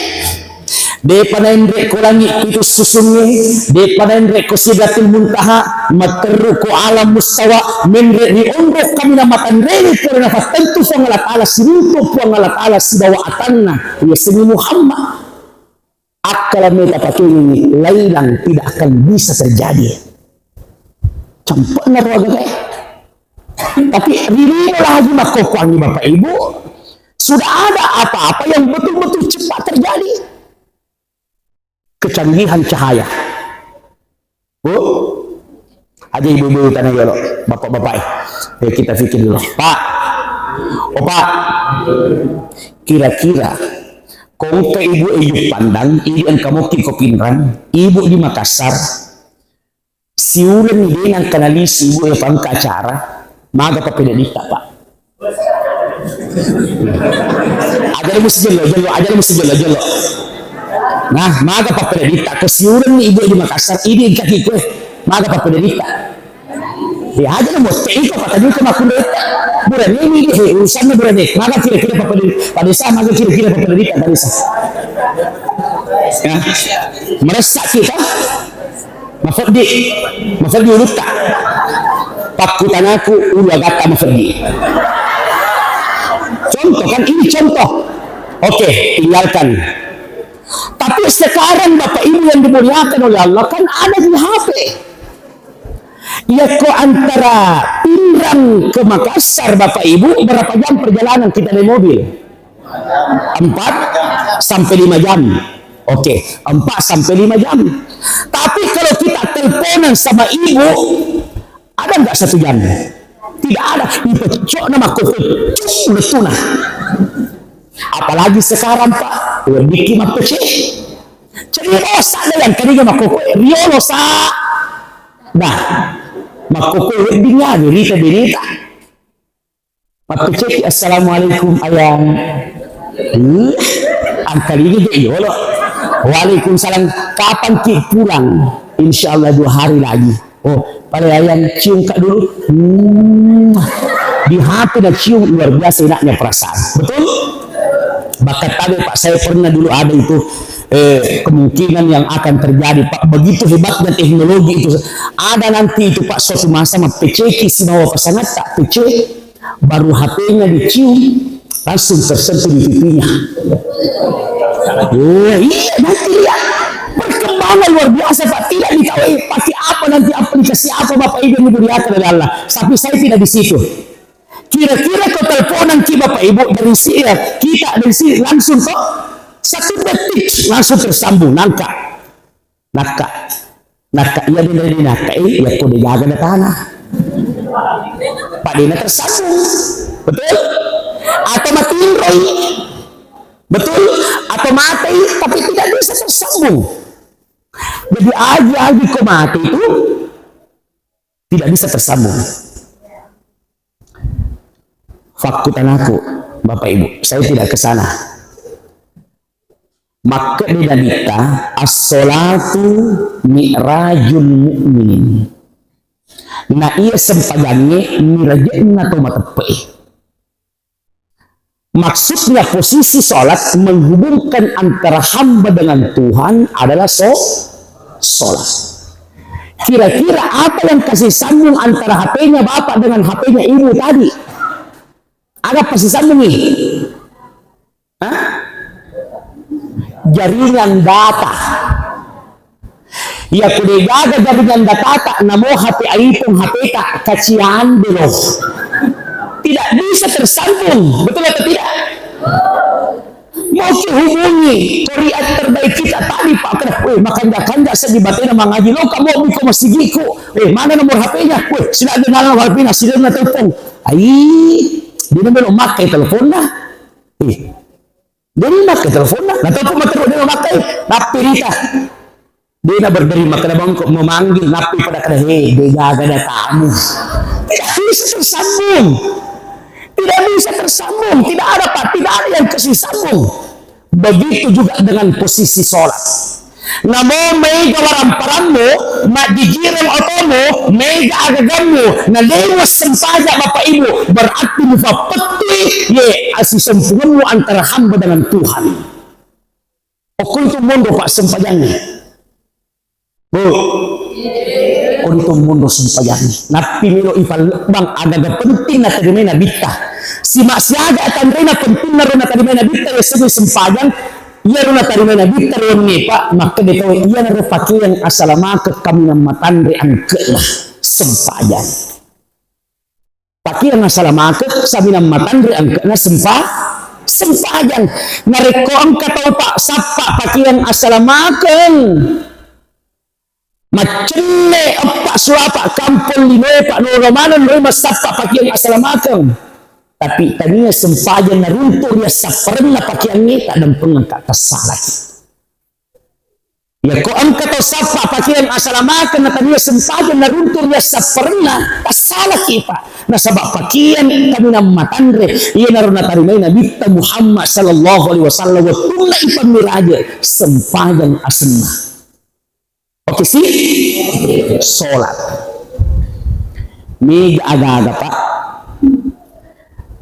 Depa naenre ko langit pitu susungnge, depa naenre ko Sidratil Muntaha, matteru ko alam mustawa, menre ri onro kaminang matanreni pole nafattentu Puang Allah Ta'ala, siruntu Puang Allah Ta'ala sibawa atanna, yasengnge Muhammad. Akkala meta pakengengngi, lailan tidak akan bisa terjadi. Campurna ro agagae. Tapi ri lino lagi makkokkoangngi Bapak Ibu, sudah ada apa-apa yang betul-betul cepat terjadi. Kecanggihan cahaya. Bu, aja ibu-ibu tanya dulu, bapak-bapak, eh, kita pikir dulu. Pak, oh Pak, kira-kira kongka ibu e Juppandang, ibu engka mokki ko Pinrang, ibu di Makassar, siuleng de nangka nalisu ibu e pangka acara, maga pappeneddinta, Pak? Aja musti jello, jello, aja musti jello, jello. Nah, maga pappeneddinta, ko siuleng ibu e di Makassar, idi engka ki koe, maga pappeneddinta? Ya, aja na motte iko, Pak, tadi itu makkunreta. Burane ini, eh, urusanna burane. Maga kira-kira pappeneddinta, Pak Desa, maga kira-kira pappeneddinta, Pak Desa. Ya. Merasa kita. Mafeddi, mafeddi ulutta. Pakkutanaku ulu agatta mafeddi. Contoh kan, ini contoh. Oke, tinggalkan. Tapi sekarang Bapak Ibu yang dimuliakan oleh Allah kan ada di H P. Yakko antara Pinrang ke Makassar Bapak Ibu berapa jam perjalanan kita naik mobil? Empat sampai lima jam. Oke, empat sampai lima jam. Tapi kalau kita teleponan sama ibu, ada nggak satu jam? Tidak ada. Ipecokna makkokkoe, cuk, lettuna. Apalagi sekarang, Pak, weddikki mappece. Jadi, oh, sa yang tadi makkokkoe, riolo sa. Nah, makkokkoe wedding ya, berita-berita. Mappeceki, "Assalamualaikum, Ayang." Uh, angkalingi je yolo. "Waalaikumsalam, kapan ki pulang?" "Insya Allah dua hari lagi." Oh, pada Ayang cium kak dulu. Hmm. Di H P na cium, luar biasa enaknya perasaan. Betul? Bahkan tabe, Pak, saya pernah dulu ada itu, eh, kemungkinan yang akan terjadi, Pak. Begitu hebatnya teknologi itu. Ada nanti itu, Pak, suatu masa mappeceki sibawa pasangan tak pecek. Baru H P-nya dicium, langsung tersentuh di pipinya. Oh, iya, nanti lihat. Perkembangan luar biasa, Pak. Tidak diketahui pakai apa nanti, apa dikasih apa, Bapak Ibu yang dimuliakan oleh Allah. Tapi saya tidak di situ. Kira-kira kau teleponan ki Bapak Ibu dari si-, ya, kita dari sini langsung kok satu detik langsung tersambung, nangka. Nakka. Nakka, iya, dena dinakka, eh, yakko degaga datana. Padena tersambung. Betul? Atau matinroi. Betul? Atau mati, tapi tidak bisa tersambung. Jadi, agi-agi ko mati itu tidak bisa tersambung. Fakkutanaku, Bapak Ibu, saya tidak ke sana. Makkedde Nabitta, "As-sholatu mi'rajul mu'minin." Na iya sempajangnge miraje'na to mateppe'e. Maksudnya, posisi sholat menghubungkan antara hamba dengan Tuhan adalah so-, sholat. Kira-kira apa yang kasih sambung antara H P-nya bapak dengan H P-nya ibu tadi? Ada kasih sambung nih? Hah? Jaringan data. Iya, ku degaga jaringan datata, namo H P iPhone, H P ta, kacian delo. Tidak bisa tersambung, betul atau tidak? Mau ki hubungi, koriat terbaik kita tadi, Pak, kena, weh, makanja-kanja seddi batena mangaji, lo ka mobi ko masigiku, weh, mana nomor H P-nya? Weh, sila ada nomor H P-nya, sila na telepon. Ai, dia nomor makai telepon dah. Eh, Dena makkai teleponna, na telepon matteru dena makkai, nappi rita. Dena berderi makkeda bangko memanggil, nappi pada kada, "He, degaga datamu." Tidak bisa tersambung. Tidak bisa tersambung. Tidak ada, Pak. Tidak ada yang kasih sambung. Begitu juga dengan posisi sholat. Namo maega waramparammu, majjijireng otomu, maega agagammu, na de' muassempajang Bapak Ibu, berarti mufappettui ye assisompungemmu antara hamba dengan Tuhan. Okko itu monro, Pak, sempajangnge. Bu, okko itu monro sempajangnge. Nappi melo ipallebbang agaga penting natarimai Nabitta. Sima siaga tanrena penting naro natarimai Nabitta, ya, sebagai sempajang, Iyaro natarimai Nabitta ri wennie, Pak, makkeda tauwe, iyanaro pakeang asalamakeng kaminang matanre angke'na sempajang. Pakeang asalamakeng kaminang matanre angke'na sempa-, sempajang. Narekko engka tau, Pak, sappa pakeang asalamakeng, Maccenne eppa sulapa kampong linoe, Pak, noro maneng ri massappa pakeang asalamakeng. Tapi tania sempajang naruntu ri assapparenna pakeangnge, taddampengengka, tassalaki. Yako engka tau sappa pakeang asalamakeng na tania sempajang naruntu ri assapparenna, tassalaki, Pak. Nasaba pakeang kaminang matanre, iyanaro natarimai Nabitta Muhammad sallallahu alaihi wasallam wettunna ipammiraje, sempajang asenna. Oke sih, sholat. Mega aga-aga, Pak.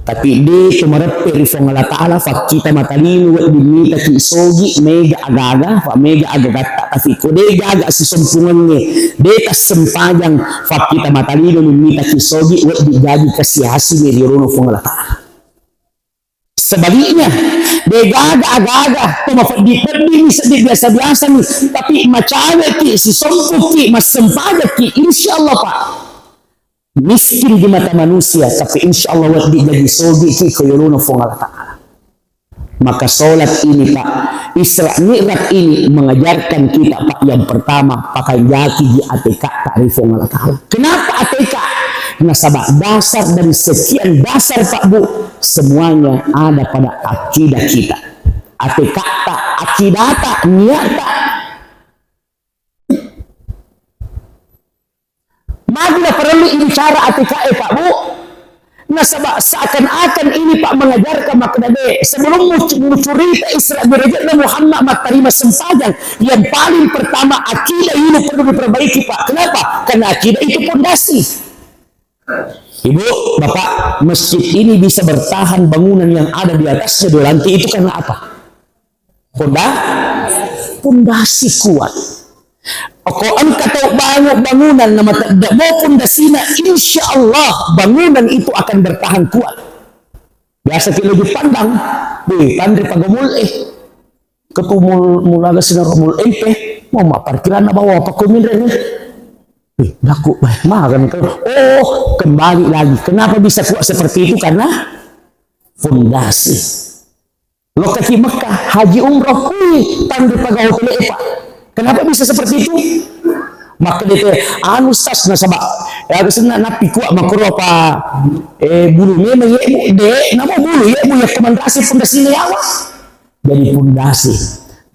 Tapi de' tu mareppe ri Puang Allah Ta'ala, fakkita mata lino wedding mitaki sogi, mega aga-aga, fa mega aga-agatta, tapi ko de' gaga sisompungengnge, de' tassempajang, fakkita mata lino mitaki sogi, wedding jaji kasiasingnge ri olono Puang Allah Ta'ala. Sebaliknya, de' gaga aga-aga, ko mapeddi-peddi mi seddi biasa-biasa mi, tapi macaweki, sisompukki, massempajakki, insya Allah, Pak, miskin di mata manusia, tapi insya Allah wedding jaji sogiki ko yolona Puang Allah Ta'ala. Maka sholat ini, Pak, Isra Mi'raj ini mengajarkan kita, Pak, yang pertama, pakanjaki ji atekata ri Puang Allah Ta'ala. Kenapa ateka? Nasaba dasar dari sekian dasar, Pak, Bu, semuanya ada pada akidah kita. Atekata, akidata, niatta. Magi naparellu ibicara atika'e, Pak, Bu? Nasaba seakan-akan ini, Pak, mengajarkan makkeda, de, sebelum mu-, mucurita Isra Mi'rajna Muhammad mattarima sempajang, yang paling pertama akidah ini perlu diperbaiki, Pak. Kenapa? Karena akidah itu pondasi. Ibu, Bapak, masjid ini bisa bertahan bangunan yang ada di atasnya dua lantai itu karena apa? Ponda-, pondasi kuat. Ko engka tau bangun bangunan na matedde mo pondasina, insya Allah bangunan itu akan bertahan kuat. Biasa ki lagi pandang, wih, tanre pagomul eh. Ketu mul-, mulaga sinaro mul empe, mau ma parkiranna bawa apa kuminre ni. Wih, daku, bah, makan itu. Oh, kembali lagi. Kenapa bisa kuat seperti itu? Karena pondasi. Lokasi Mekah, haji umroh, wih, tanre paga hotel, eh, Pak. Kenapa bisa seperti itu? Maka dia teh, anu, Ustaz, nasaba, ya, harusnya napi kuat makro apa, eh, bulu memang, ya, Bu, de, nama bulu, ya, Bu, ya, komandrasi pondasi nyawa. Jadi pondasi.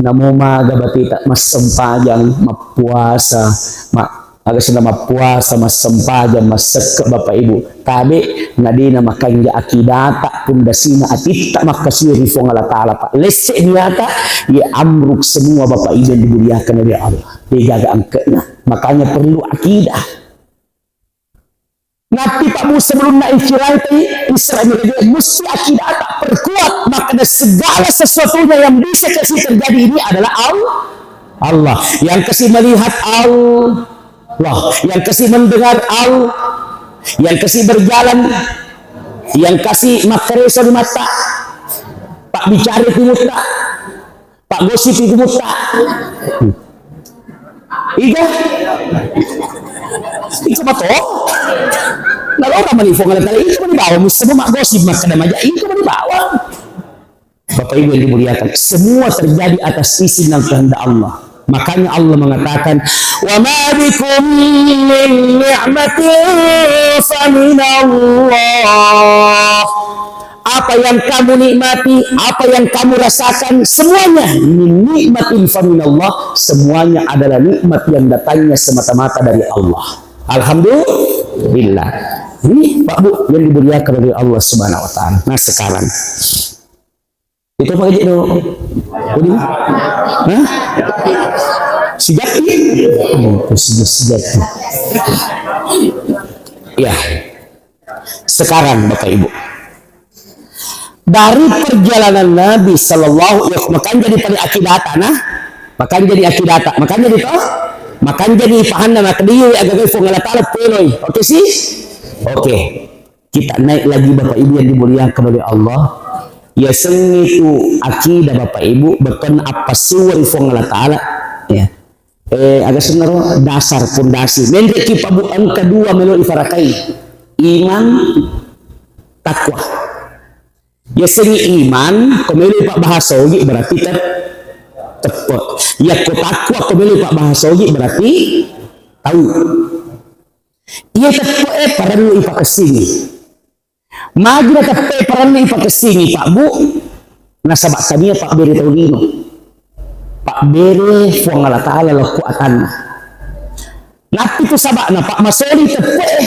Namo maga batita massempajang, mappuasa, ma-, Aga senna mappuasa, massempajang, massekke, Bapak Ibu. Tabe, nadena makanja akidata, pundasina atitta makkasui ri Fuang Allah Ta'ala, Pak. Lesse niata, ya amruk semua, Bapak Ibu yang dimuliakan oleh Allah. Degaga angkena. Makanya perlu akidah. Nanti, Pak Bu, sebelum naik Isra Mi'raj, mesti akidata perkuat. Maka segala sesuatunya yang bisa kasih terjadi ini adalah Allah. Allah. Yang kasih melihat Allah. Allah, yang kasi mendengar Allah, yang kasi berjalan, yang kasi makkareso ri mata, pak bicara ku mutta, pak gosip ku mutta. Iga? Iko mato? Nalora mani Fuang Allah Ta'ala, iko mani bawa mussama mak gosip makkada maja, iko mani bawa. Bapak Ibu yang dimuliakan, semua terjadi atas izin dan kehendak Allah. Makanya Allah mengatakan, "Wa ma bikum min ni'matin faminallah." Apa yang kamu nikmati, apa yang kamu rasakan, semuanya min ni'matin faminallah, semuanya adalah nikmat yang datangnya semata-mata dari Allah. Alhamdulillah. Ini, Pak Bu, yang dimuliakan oleh Allah Subhanahu wa Ta'ala. Nah, sekarang Itu apa aja do? Apa dia? Hah? Sejati? Oh, sejati, sejati. Ya. Sekarang, Bapak Ibu. Dari perjalanan Nabi sallallahu, ya, makanya jadi pada akidata, nah. Makanya jadi akidata. Makanya jadi toh. Makanya jadi pahanna, makanya dia agak Fuang Allah Ta'ala peloi. Oke sih? Oke. Kita naik lagi, Bapak Ibu yang dimuliakan oleh Allah. Ya, sengitu akidah, Bapak Ibu, beton apa siwa ri Fuang Allah Ta'ala. Ya. Eh, aga senaro dasar pondasi. Menre ki, Pak Bu, engka dua melo ifarakai. Iman, takwa. Ya, sengi iman, ko melo ipabbahasa ogi berarti tep-, teppe. Ya, ko takwa, ko melo ipabbahasa ogi berarti tahu. Iya teppe'e parellu ipakessingi. Magi na teppe'e parellu ipakessingi, Pak Bu? Nasaba tania pabbere tau lino. Pabbere Fuang Allah Ta'ala lokko atanna. Nappi tu saba'na, Pak, masoli teppe'e.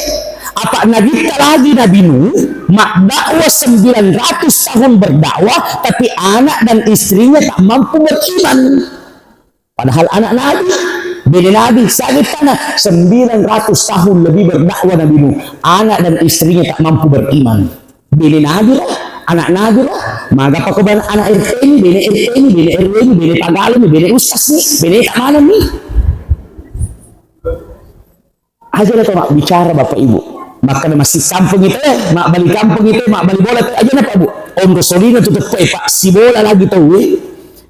Apa nabitta lagi Nabi Nuh, maddakwa sembilan ratus tahun berdakwah, tapi anak dan istrinya tak mampu beriman. Padahal anak Nabi, bene Nabi, sangittana sembilan ratus tahun lebih berdakwah Nabi Nuh. Anak dan istrinya tak mampu beriman. Bene Nabi roh, anak Nabi roh, magapa ko bang anak R T ini, bene R T ini, bene R W ini, bene Tagalog ini, bene ustaz nih, bene tak mana nih. Aja na to mabbicara Bapak Ibu. Makkeda massi kampung itu, eh, mabbali kampung itu, mabbali bola itu, aja na Pak Bu. Onro solina tu teppe'e, Pak, sibola lagi tau, eh.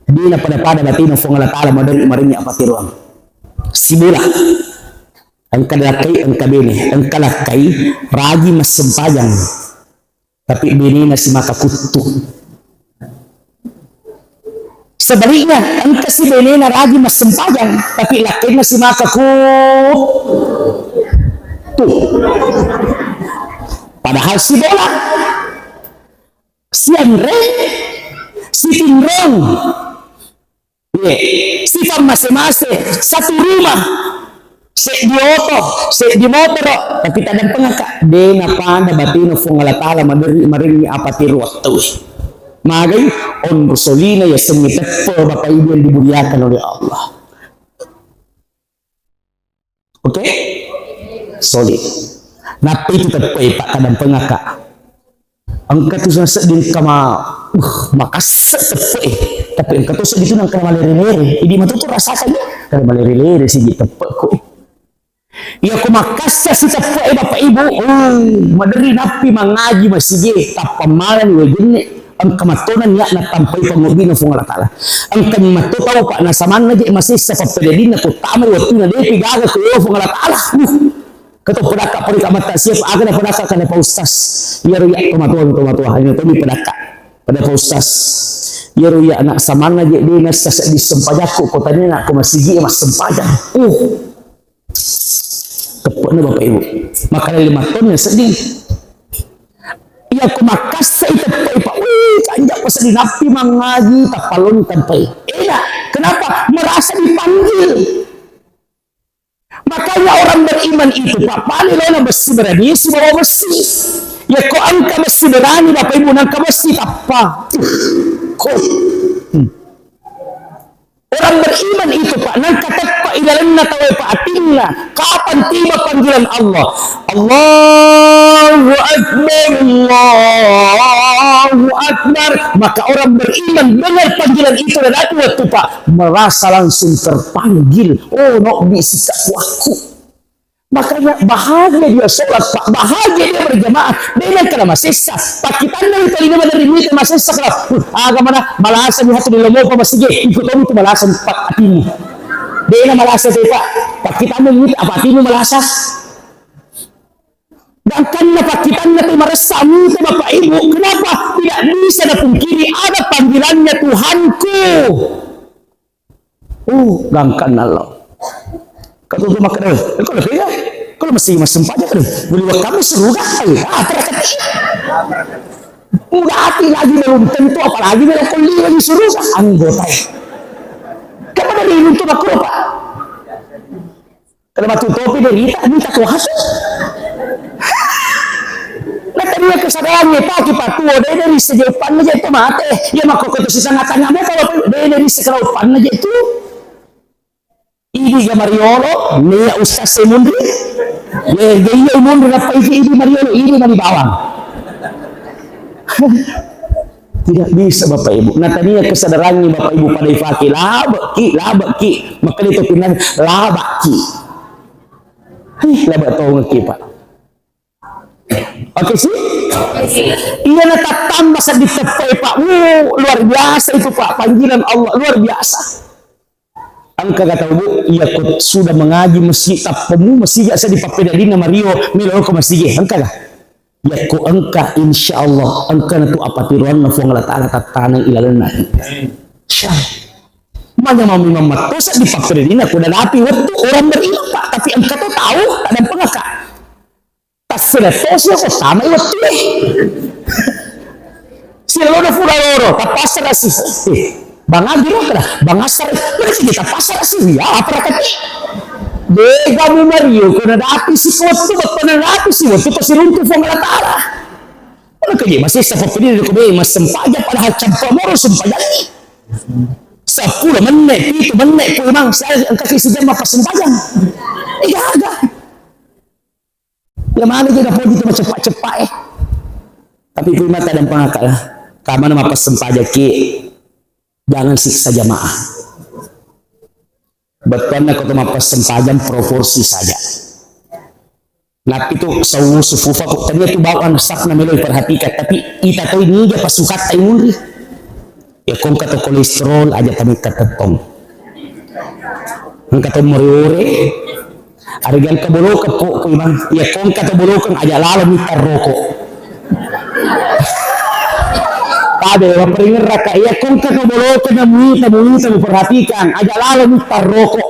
Dena pada-pada batena Fuang Allah Ta'ala maderi marennya apa tiruang. Sibola. Engka lakkai, engka bene, engka lakkai, ragi massempajang. Tapi benena simaka kuttu. Sebaliknya, engka si benena ragi massempajang, tapi lakkainna simaka kuttu. Padahal sibola, sianre, sitinrong. Iya, sifat mase-mase, satu rumah, Seddi oto, seddi motoro, tapi tadampengaka. De napada batena Fuang Allah Ta'ala maderri marengngi apatiru wattau. Magai onro solina yasengnge teppe, Bapak Ibu yang dimuliakan oleh Allah. Oke? Solid. Nappa itu teppe, Pak, tadampengaka. Engka tu sedding engka ma-, uh, makasse teppe, eh. Tapi engka tu seddi tu nengka malere-lere. Idi matu tu rasakan ya. Kada malere-lere sigi teppe ko. Iya ko makasse si teppe, eh, Bapak Ibu. Oh, maderri nappi mangaji masigi, tappa malani wajenne. Engka matona niatna tampai pangobbina Fuang Allah Ta'ala. Engka matto tau, Pak, nasamanna je masessa pappedaddinna ko tamai wattuna depi gaga ko Fuang Allah Ta'ala. Uh. Kato pedaka pori kamata siap, aga na pedaka kana Pak Ustaz. Iyaro iya tomatoa, tomatoa, hanya tomi pedaka. Pada Pak Ustaz. Iyaro iya anak samanna je de nassa seddi sempajakku, ko tania nak ko masigi massempajang. Uh. Teppena Bapak Ibu. Maka lima ton ya seddi. Iya ko makasse i teppe, Pak. Wih, kanjak paseddi nappi mangaji, tappalon tampai. Eda, kenapa? Merasa dipanggil. Makanya orang beriman itu, Pak, paling lona bessi berani sibawa bessi. Ya ko engka bessi berani, Bapak Ibu, nangka bessi tappa. Ko. Hmm. Orang beriman itu, Pak, nangka teppa ilalenna tawe, Pak, atinna. Kapan tiba panggilan Allah? Allahu Akbar, Allahu Akbar. Maka orang beriman dengar panggilan itu dan itu waktu, Pak, merasa langsung terpanggil. Oh, nobbi sikap wakku. Makanya bahagia dia sholat, Pak. Bahagia dia berjamaah. Dia yang kena masessa. Pak, kita anda itu ini dari mita masessa kalau. Uh, agama dah. Malasa di hati di lomo, Pak, masih je. Ikut tahu itu malasa, Pak, hatimu. Dia yang malasa itu, Pak. Pak, kita anda itu apa hatimu malasa? Dan karena Pak, kita anda itu merasa muka Bapak Ibu. Kenapa? Tidak bisa dipungkiri ada panggilannya Tuhanku. Uh, gangkanna Allah. Kau tuh makan, eh, kau lebih ya? Kau masih masih sempat aja kan? Beli waktu kamu seru kan? Ah, terkati. Udah hati lagi belum tentu, apalagi belum kau lagi suruh kan? Anggota. Kamu dari itu aku apa? Kada matu topi derita, minta kuasa. Natania kesadarannya paki patuo, de dari sejepan aja itu mate. Ya maka kau tuh sisa ngatanya mau kalau apa? De dari sekelaupan aja itu. Ini ga mariolo, nia ustaz saya munri. Ya, dia iya munri apa itu ini mariolo, ini mani bawang. Tidak bisa, Bapak Ibu. Natania kesadarannya, Bapak Ibu, pada ifaki. Labeki, labeki. Maka itu pinang labeki. Hei, labek tongeki, Pak. Oke sih? Iya, natattamba seddi teppai, Pak. Wuh, luar biasa itu, Pak. Panggilan Allah, luar biasa. Engka ga tau, Bu, iya ko sudah mengaji masih tappemu, masih ja seddi pappedaddinna mario, melo ko masih je. Engka ga? Yakko engka, insya Allah, engka natu apatiroanna Fuang Allah Ta'ala tattaneng ilalenna. Insya Allah. Manya mami mammattosa di pappedaddinna, ko nadapi wettu orang beriman, Pak, tapi engka to tau, tadampengaka. Tassena tosi ko tamai wettu e. Silona fura loro, tappasara si. Eh, Bang Agi ro kada, Bang Asar, mana sih kita pasar sih? Ya, apa kata? Dega mu mario, ko nadapi si ko wettu, betul nadapi si wettu, ko siruntu Fuang Allah Ta'ala. Mana kerja masih sapa pilih ko be, mas sempaja padahal campa moro sempaja ni. Sepuluh menit, itu menit, ko imang saya engka si jam apa sempaja. Iya, ada. Ya mana kita pun itu cepat-cepat eh. Tapi prima tadampengaka lah. Kamana mappassempajakki, jangan siksa jamaah. Bettuanna ko to mappassempajang proporsi saja. Nappi tu sawu sufufa ko tania tu bawang safna melo perhatikan, tapi ita toi niga pasukatta imunri. Ya kongka to kolesterol aja tamitta tettong. Engka to more-ore. Aregangka bolokeng po, ko imang. Iya kongka to bolokeng aja lalo mitta roko. Tabe, maperingerraka. Iya kongka to bolokeng, muita, muita, muperhatikan. Aja lalo mitta roko.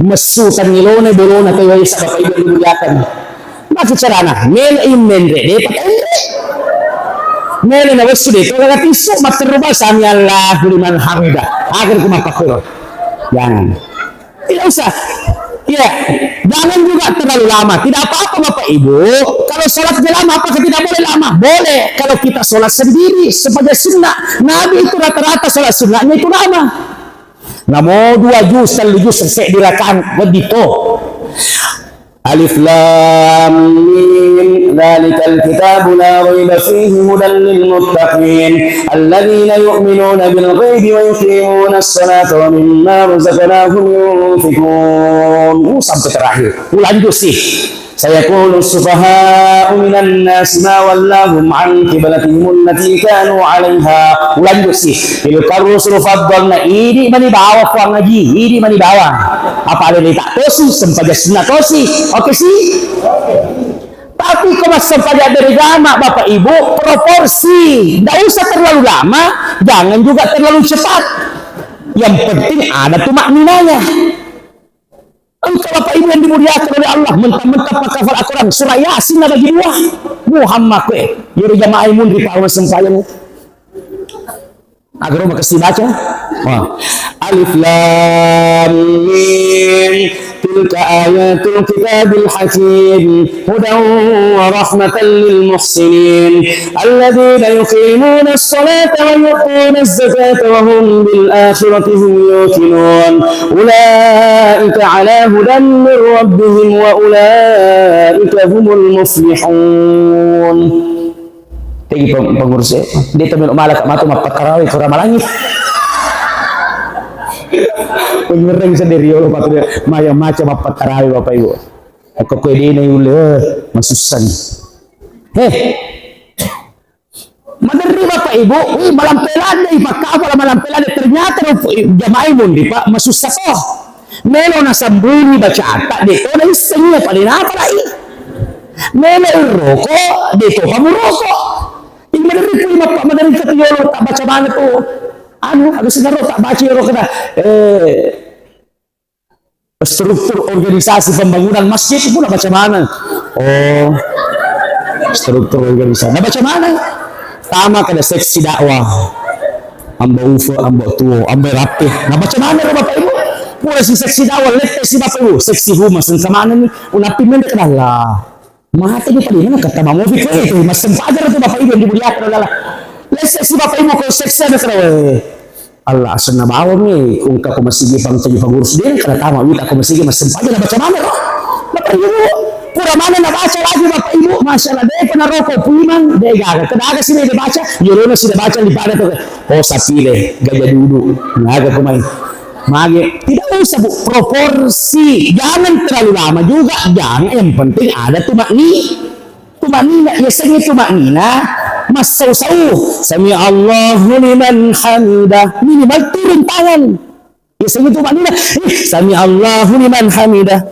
Messu tangilone bolona to, iya, Bapak Ibu dimuliakan. Maki carana, melo i menre, de patenre. Melo na wessu de to, kala tisu, matteru ba, sami Allahu liman hamida. Agar ku mappakuro. Jangan. Tidak usah. Iya, Jangan juga terlalu lama. Tidak apa-apa, Bapak Ibu. Kalau sholatnya lama, apakah tidak boleh lama? Boleh. Kalau kita sholat sendiri, sebagai sunnah. Nabi itu rata-rata sholat sunnahnya itu lama. Namo dua juz, tellu juz, sedding rakaat, wedding to. Alif Lam Mim, dzalikal kitabu la raiba fihi hudan lil muttaqin, alladzina yu'minuna bil ghaibi wa yuqimunas salata wa mimma razaqnahum yunfiqun. Uh, sampai terakhir. Ulanjusi. Sayaqulu sufaha'u minan nasi ma wallahum an qiblatihim allati kanu 'alaiha. Ulanjusi. Tilkar rusulu faddalna, idi mani bawang Puang Haji, idi mani bawang. Apa alena tak tosi, sempajang sunnah tosi. Oke sih? Tapi ko massempajang berjamaah, Bapak Ibu, proporsi. Nggak usah terlalu lama, jangan juga terlalu cepat. Yang penting ada tumakninanya. Engkau Bapak Ibu yang dimuliakan oleh Allah, mentang-mentang pakkafal Al-Quran, surah Yasin nabagi dua. Muhammad kue, yero jamaah munri pa massempajang. Agaro makessing baca. Wah. Alif Lam Mim. Tilka ayatul kitabil hakim. Hudan wa rahmatan lil muhsinin. Alladzina yuqimuna as-salata wa yu'tuna az-zakata wa hum bil akhirati hum yuqinun. Ulaika ala hudan min rabbihim wa ulaika humul muflihun. Tegi peng-, pengurus e, de' to melo' mala ka' matu mappattarawe ko Ramalangi. Pengereng sendiri, ya Allah, patu dia maya maca mappattarawe, Bapak Ibu. Ko koe de' na yulle, eh, masussani. Heh. Maderri Bapak Ibu, wih, malampe ladde, pakkafala malampe ladde, ternyata rupu-, jamaah munri, Pak, masussa to. Melo nasambungi bacata, de' to naisseng iya, pada nafalai. Melo roko, de' to pamuroko. Ini maderri pui mappa-, maderri ketiolo, tak baca mana tu. Anu, aga sinaro, tak baca yolo kena. Eh, struktur organisasi pembangunan masjid itu pun baca mana? Oh, struktur organisasi. Nah, baca mana? Tama kada seksi dakwah. Amba ufa, amba tuo, amba rapi. Nah, baca mana, Bapak Ibu? Pura si seksi dakwah, lette si Bapak Ibu. Seksi humas, engka mana nih? Unapi mendek dah lah. Mate ni padi mana kata mamofi ko itu, massempajang tu Bapak Ibu yang dimuliakan oleh Allah. Lesse si Bapak Ibu ko seksa na karawe. Allah asenna bawang ni, kungka ko masigi pangcaji pengurus dia, kada tama wita ko masigi massempajang na baca mana ro. Bapak Ibu, pura mana na baca lagi Bapak Ibu, masalah de' pernah rokok puimang, de' gaga, kada aga sini de' baca, yolona sini baca di pada tu, oh sapile, gajah duduk, naga kumai. Mage, tidak usah, Bu, proporsi. Jangan terlalu lama juga, jangan. Yang penting ada tumakni-, tumaknina. Ya, seni tumaknina, massau-sau. Sami Allahu liman hamidah. Minimal turun tangan. Ya, seni tumaknina. Eh, sami Allahu liman hamidah.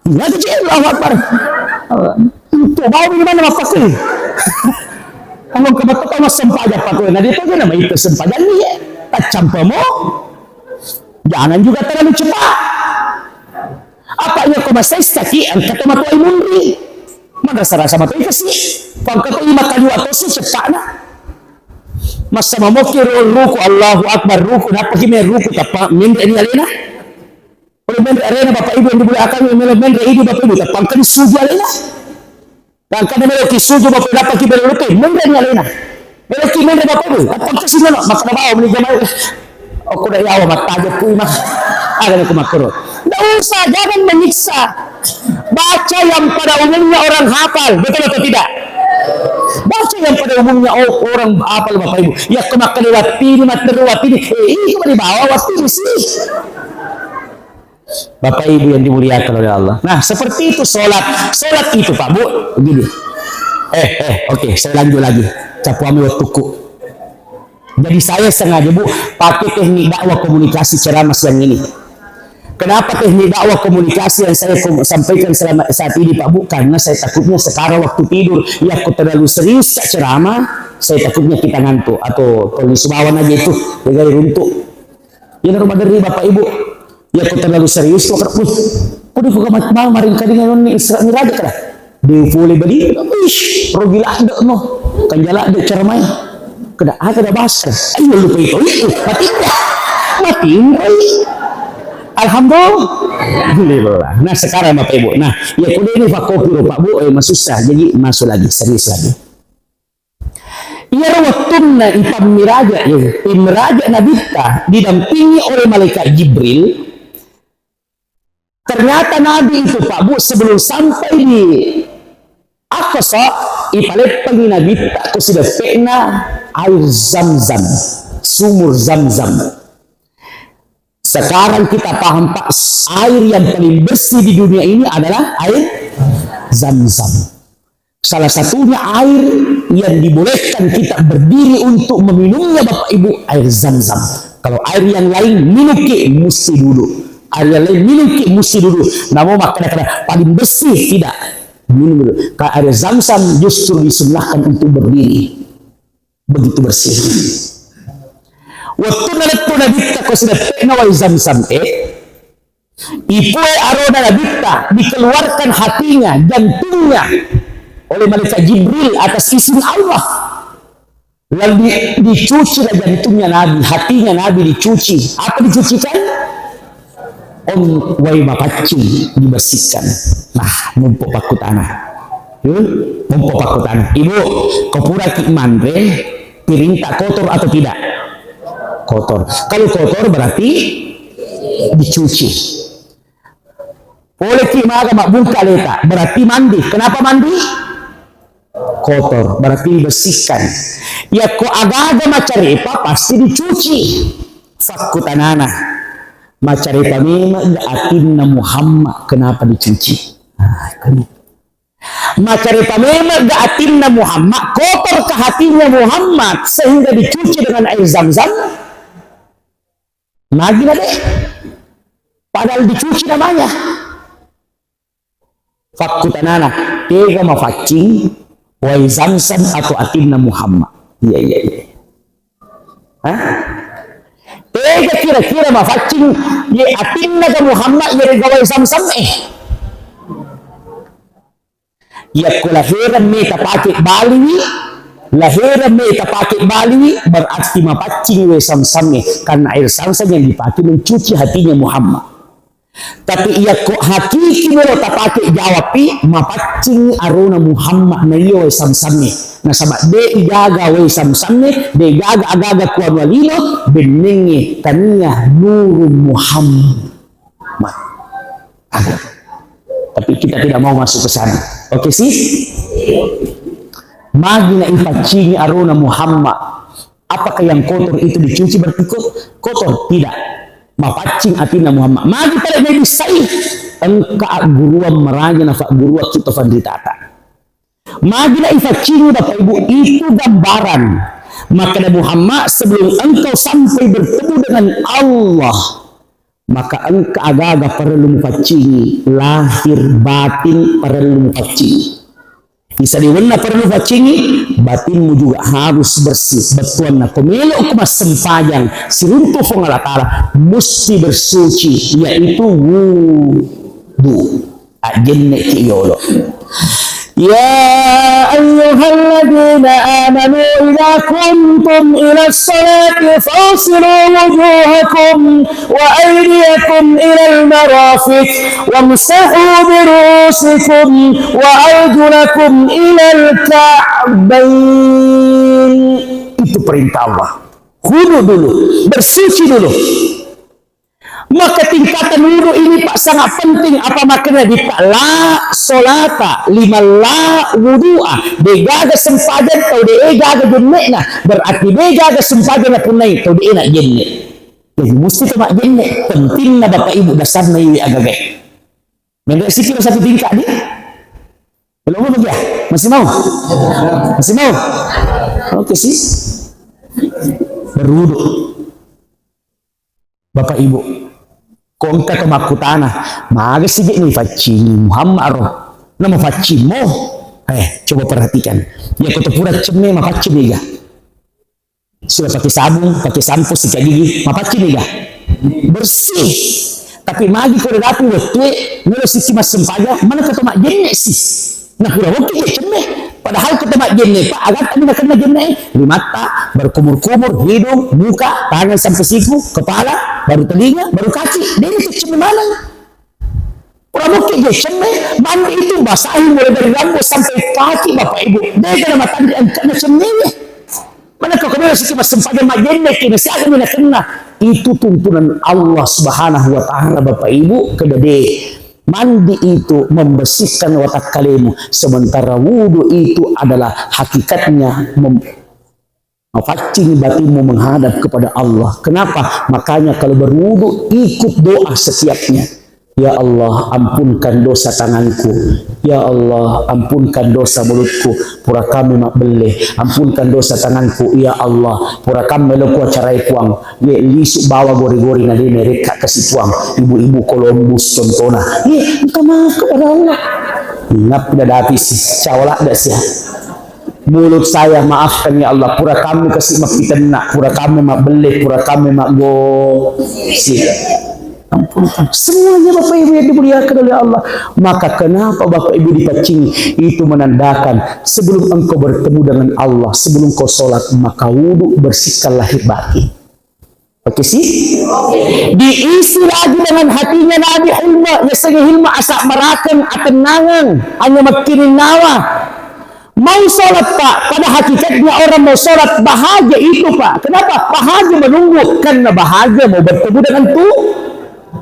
Iya tu, Cik, Allahu Akbar. Itu bau di mana bapak ku? Kalau ke betul, kalau sempajang, Pak, nah, dia tu nama itu sempajang ni, ya. Tak campur mo. Jangan juga terlalu cepat. Apa iya ko masesta ki, engka to matuai munri. Madrasah rasa matuai kasi. Pangka ko lima kali waktu si cepatna. Masa mamoki ru-, ruku, Allahu Akbar, ruku, napa ki me ruku, tapa, minta ni alena. Kalau menre arena Bapak Ibu yang dimuliakan, melo menre idi Bapak Ibu, tappa engka ni suju alena. Gangkanna melo ki suju Bapak Ibu, nappa ki melo ruku, menre ni alena. Melo ki menre Bapak Ibu, tappa engka si melo, maka na bawa meni jamaah. Okko dak yawa mattajeng pui mah. Ada ni kumakro. Ndak usah, jangan menyiksa. Baca yang pada umumnya orang hafal, betul atau tidak? Baca yang pada umumnya o-, orang hafal Bapak Ibu. Ya, ko makkeda wattini, matteru wattini. Eh, iko mani bawa wattini sih. Bapak Ibu yang dimuliakan oleh Allah. Nah, seperti itu sholat. Sholat itu, Pak Bu, begini. Eh, eh, oke, saya lanjut lagi. Capu ame waktuku. Jadi saya sengaja, Bu, pakai teknik dakwah komunikasi ceramah siang ini. Kenapa teknik dakwah komunikasi yang saya kom-, sampaikan selama saat ini, Pak Bu? Karena saya takutnya sekarang waktu tidur, ya, aku terlalu serius, Cak, ceramah, saya takutnya kita ngantuk atau kalau di Subawan aja itu, pegai runtuk. Iyanaro maderri Bapak Ibu, iya ko terlalu serius ko, wih, ko di ko kama-, ma-, maringkalinga nonni Isra Miraj kada. De pole bali, wih, rogi ladde no. Kanja ladde cara main. Kada, ah, kada bahasa. Ayo lupa itu, itu. Mati. Mati. Alhamdulillah. Nah, sekarang Bapak Ibu. Nah, ya kudu ini fakkoki ro Pak Bu, eh, masussa. Jadi masuk lagi, serius lagi. Iyaro wettunna ipammiraja, eh, immiraja Nabitta didampingi oleh malaikat Jibril. Ternyata Nabi itu, Pak Bu, sebelum sampai di Aqsa, ipaleppangi Nabitta ko sideppe'na air Zam-Zam, sumur Zam-Zam. Sekarang kita paham, Pak, air yang paling bersih di dunia ini adalah air Zam-Zam. Salah satunya air yang dibolehkan kita berdiri untuk meminumnya, Bapak Ibu, air Zam-Zam. Kalau air yang lain minum ki mesti duduk. Air yang lain minum ki mesti duduk. Namun makan-makan paling bersih tidak. Minum dulu. Kalau air Zam-Zam justru disunnahkan untuk berdiri. Begitu bersih. Wettunna lettu Nabitta ko sideppe'na wai Zam-Zam, eh, ipue arona Nabitta, dikeluarkan hatinya, jantungnya oleh malaikat Jibril atas izin Allah. Lalu di-, dicucilah jantungnya Nabi, hatinya Nabi dicuci. Apa dicucikan? Om wai mapaccing dibersihkan. Nah, mumpo pakkutana. Hmm? Mumpo pakkutana. Ibu, ko puraki manre, piringta kotor atau tidak? Kotor. Kalau kotor berarti dicuci. Poleki maga mabbungka aleta, berarti mandi. Kenapa mandi? Kotor, berarti dibersihkan. Yakko agaga macarepa pasti dicuci. Fakkutanana, macarepa memeng atinna Muhammad, kenapa dicuci? Nah, itu. Macarepa memeng atinna Muhammad, kotorkah hatinya Muhammad sehingga dicuci dengan air Zam-Zam? Magi na de'. Padahal dicuci namanya. Fakkutanana, tega mafaccing wai Zam-Zam atau atinna Muhammad? Iya, iya, iya. Hah? Tega kira-kira mafaccing ye atinna ke Muhammad, ye rega wai Zam-Zam, eh? Yakko lahereng me tapake baliwi, lahereng me tapake baliwi, berarti mapaccing wai Zam-Zam e, karena air Zam-Zam yang dipakai mencuci hatinya Muhammad. Tapi yakko hakiki melo tapake jawapi, mapaccing arona Muhammad na iya wai Zam-Zam e. Nasaba de' igaga wai Zam-Zam e, de' igaga agaga kuanu alino, bennengnge tania nurun Muhammad. Ada. Tapi kita tidak mau masuk ke sana. Oke sih? Magi na ipaccingi arona Muhammad. Apakah yang kotor itu dicuci berarti ko-, kotor? Tidak. Mapaccing atinna Muhammad. Magi pada nabi sai. Engka agguruan maraja na fagguruan kita fanritata. Magi na ifaccingi Bapak Ibu itu gambaran. Maka Nabi Muhammad, sebelum engkau sampai bertemu dengan Allah, maka engka agaga parellu mufaccingi, lahir batin parellu mufaccingi. Isaliwenna parellu faccingi, batinmu juga harus bersih. Bettuanna ko melo ko massempajang siruntu Puang Allah Ta'ala, musti bersuci, yaitu wudu. Ajjenne ki yolo. يا أيها الذين آمنوا إذا قمتم إلى الصلاة فاغسلوا وجوهكم وأيديكم إلى المرافق وامسحوا برؤوسكم وأرجلكم إلى الكعبين. Itu perintah Allah. Wudu dulu, bersuci dulu. Maka tingkatan wudu ini, Pak, sangat penting. Apa makna di, Pak? La solata liman la wudu'a. Degaga sempajang tau degaga jenne'na. Berarti degaga sempajang napunnai tau de'na jenne'. Jadi musti to majjenne'. Pentingna Bapak Ibu dasarna iwi agagae. Menre sikiro satu tingkat di. Belum apa ya? Masih mau? Masih mau? Oke sih. Berwudu. Bapak Ibu, ko engka to makkutana, maga sigi ni faccingi Muhammad ro? Nama faccimmo? Eh, coba perhatikan. Ya, ko to pura cemme mafaccing mega. Sudah pakai sabun, pakai sampo, sikat gigi, mafaccing mega. Bersih. Tapi magi ko dapi wettue, melo siki massempajang, mana ko to majjenne si. Nah, pura waktu dia cemme. Padahal ko temajjenne, Pak, agatta mi nakenna jenne, limatta, baru kumur-kumur, hidung, muka, tangan sampai siku, kepala, baru telinga, baru kaki. Dena cemme maneng. Pura mukki je cemme, mandi itu basahi mulai dari rambut sampai kaki, Bapak Ibu. Dena matanre engkana cemme. Mana kau kemana sih cuma sempajang majenne ki, nasihat mi nakenna. Itu tuntunan Allah Subhanahu wa Ta'ala, Bapak Ibu, kedade. Mandi itu membersihkan watakkalemu, sementara wudu itu adalah hakikatnya mem-, mapaccing batinmu menghadap kepada Allah. Kenapa? Makanya kalau berwudu, ikut doa setiapnya. Ya Allah, ampunkan dosa tanganku. Ya Allah, ampunkan dosa mulutku. Purakammi mabbelle. Ampunkan dosa tanganku. Ya Allah, purakammi lokku acarai Puang. Ye, lisu bawa gori-gori na de merekka kasi Puang. Ibu-ibu Columbus contona. Ye, engka maka pada Allah. Ngap dadati si, cawala da sia. Mulut saya maafkan ya Allah. Purakammi kasi mappitenna, purakammi mabbelle, purakammi maggosi. Ampun, ampun. Semuanya Bapak Ibu yang dimuliakan oleh Allah. Maka kenapa Bapak Ibu dipaccing? Itu menandakan sebelum engkau bertemu dengan Allah, sebelum kau sholat, maka wudu, bersihkan lahir batin. Oke sih? Diisi lagi dengan hatinya Nabi Hilma, yasengnge Hilma asa marakeng, atennangeng, hanya makkirinnawa. Mau sholat, Pak, pada hakikatnya orang mau sholat bahagia itu, Pak. Kenapa? Bahagia menunggu, karena bahagia mau bertemu dengan tu-,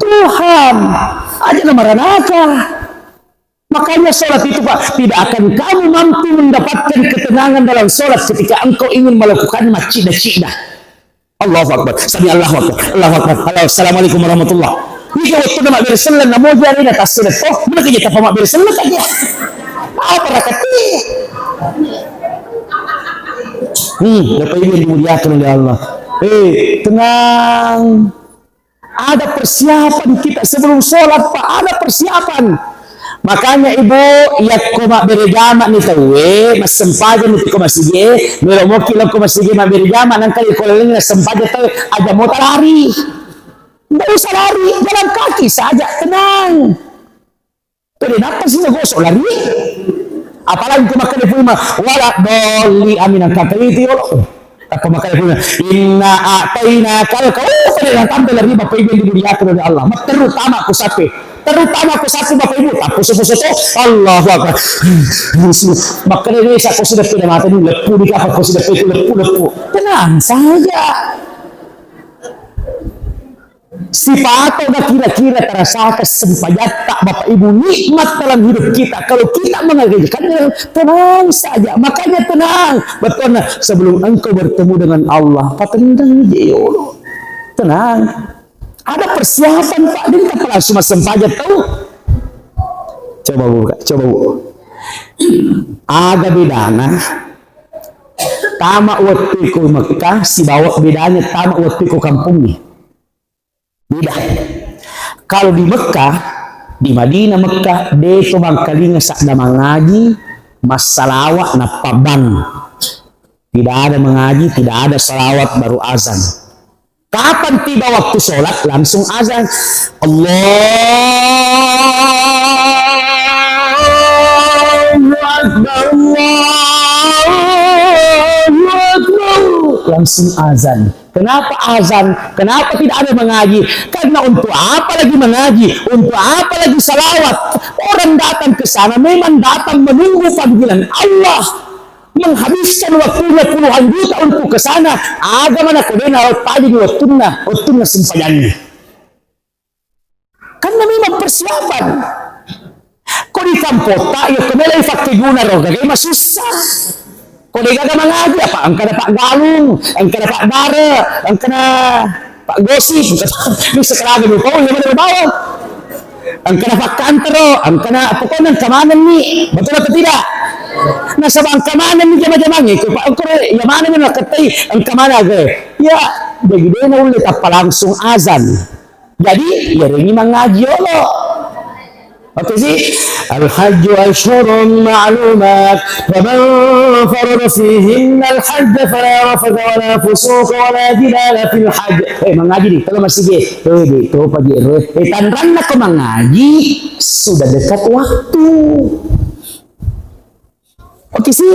Tuhan. Aja na maranaka. Makanya sholat itu, Pak, tidak akan kamu mampu mendapatkan ketenangan dalam sholat ketika engkau ingin melakukan macida-cida. Allahu Akbar. Sami Allahu Akbar. Allahu Akbar. Allahu, Assalamualaikum warahmatullah. Ini kan waktu nama berselleng, namo jari na tasir to. Mana kerja tanpa mak berselleng kan ya? Apa rakyat ini? Hmm, Bapak Ibu yang dimuliakan oleh Allah. Eh, tenang. Ada persiapan kita sebelum sholat, Pak. Ada persiapan. Makanya, Ibu, yakko mabbere jama ni tauwe, massempajang ni ko masigi, melo moki lo ko masigi mabbere jama, nangka ko lalenna sempajang tauwe, aja mota lari. Nggak usah lari, jalan kaki saja, tenang. Tuli nappa si nagosok lari. Apalagi ko makkeda pui ma, wala dolli, amin, angkata itu yolo. Tappa makkeda pui ma, inna a'tainakal kau-, oh, tuli natampe lari, Bapak Ibu yang dimuliakan oleh Allah. Matteru tama ko sape. Terutama ko sape, Bapak Ibu, tappu supo-supo. Allahu Akbar. Makkeda desa ko sudah peda mata ni, leppu di kapal ko sudah itu, leppu, leppu. Tenang saja. Sipato ga kira-kira terasaka sempajatta, Bapak Ibu, nikmat dalam hidup kita. Kalau kita mengerjakannya, tenang saja. Makanya tenang. Betul, nah, sebelum engkau bertemu dengan Allah, patendang je yolo. Tenang. Ada persiapan, Pak. Jadi tak langsung sempajang tau. Coba buka, coba bu. Aga bedana tama wettu ko Mekah sibawa bedanya tama wettu ko kampungnya. Beda. Kalau di Mekah, di Madinah Mekah, deto mangkalinga sadda mangaji, massalawa, nappa bang. Tidak ada mengaji, tidak ada salawat, baru azan. Kapan tiba waktu sholat, langsung azan. Allahu Akbar, Allahu Akbar. Langsung azan. Kenapa azan? Kenapa tidak ada mengaji? Karena untuk apa lagi mengaji? Untuk apa lagi salawat? Orang datang ke sana memang datang menunggu panggilan Allah. Menghabiskan waktunya puluhan juta untuk ke sana. Aga mana ko dena paling wettunna, wettunna sempajanna. Karena memang persiapan. Ko di kampotta, iya ko melai fakkeguna ro, gagai masussa. Ko de gaga mangaji, apa? Engka dapat galung, engka dapat dare, engka na pak gosip, bisa keraga dulu, kau yang mana bawang. Engka na pakkantaro, engka na pokokna engka manenni. Betul atau tidak? Nasaba engka manenni jama-jamangnge, ko pa-, engka re, iya manenni nakettai, engka mana ge. Ya, jadi de naulle tappa langsung azan. Jadi, ya reni mangaji yolo. Oke sih? Al-hajju ashhurun ma'lumat, faman farada fihinna al-hajja fala rafatha wala fusuqa wala jidala fil hajj. Eh, mangaji di, kalau masih je. Eh, di, to pa je, re. Eh, tanranna ko mangaji, sudah dekat waktu. Kisi.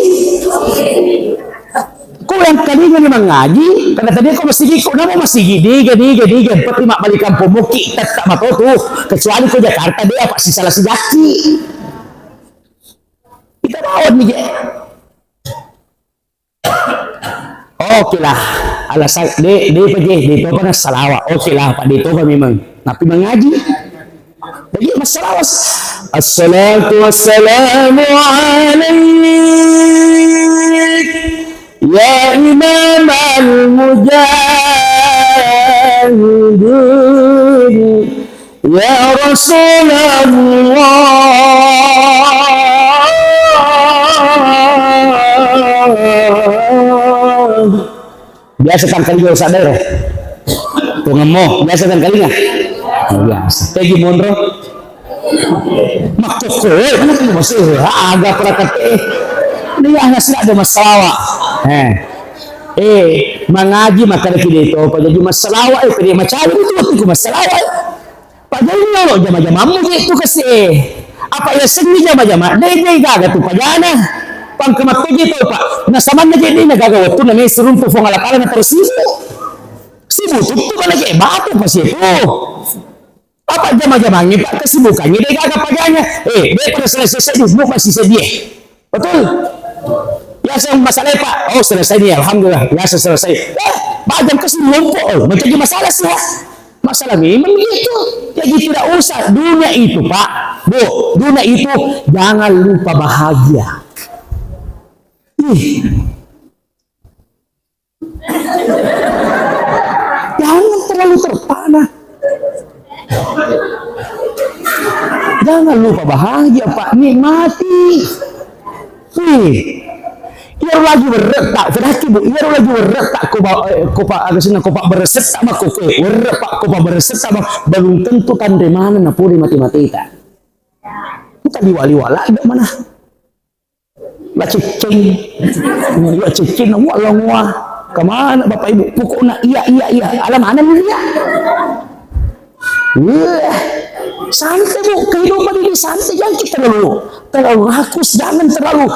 Ko yang kalinga ni mangaji, karena tadi ko masigi, ko nama masigi, diga, diga, diga, empat lima balik kampung muki, tetap matotu, kecuali ko Jakarta, dia apa sih salah sejaki. Kita bawa nih, je. Oke lah, alasan de, de apa je, de topa na salawa. Oke lah, Pak, de topa memang. Tapi mangaji. Jadi masalah, assalatu wassalamu alaik ya imamal mujahidin, ya Rasulullah. Biasa tangkalinga Ustaz Dairo. Tungemmo, biasa tangkalinga. Biasa. Tegi monro. Makkokko, eh, mana kamu masih? Ah, agak praktek, eh. Ini ya, nasi ada masalah. Eh. Eh, mangaji makkeda ki de topa jaji massalawa, eh, pede macawe itu waktu ku massalawa, eh. Padahal ini lo jama-jamammu je tu kasi, eh. Apa ya sengi jama-jama, de, de gaga tu pajana. Pangka mattoje topa. Nasamanna je de na gaga waktu na mesi runtu Fuang Allah Ta'ala na tersibu. Sibu tuttu mana je batu pasi itu. Apa jama-jamangnge, Pak, kesibukangnge, de gaga pajanya. Eh, de pada selesai seddi, mu masih seddi, eh. Betul? Biasa masalah, Pak. Oh, selesai nih, alhamdulillah. Biasa selesai. Eh, bajang kesini numpuk, oh, menjadi masalah sih, ya. Masalah memang begitu. Jadi tidak usah dunia itu, Pak. Bu, dunia itu jangan lupa bahagia. Ih. Jangan terlalu terpana. Jangan lupa bahagia, Pak. Nikmati. Nih. Iyaro lagi werre' ta', fedaki, Bu. Iyaro lagi werre' ta', ko ba-, eh, ko pa-, aga senna, ko pabberesetta' mako, ko werre', Pak, ko pabberesetta' ma-, belum tentu tanre maneng napole mate-mateta. Kita liwa-liwa lagi mana? La Céccéng. La Céccéng, na mua, la mua. Kemana Bapak Ibu? Pokoknya iya, iya, iya. Ala mana nih iya? Wah, santai, Bu. Kehidupan ini santai. Jangan kita terlalu, terlalu rakus. Jangan terlalu.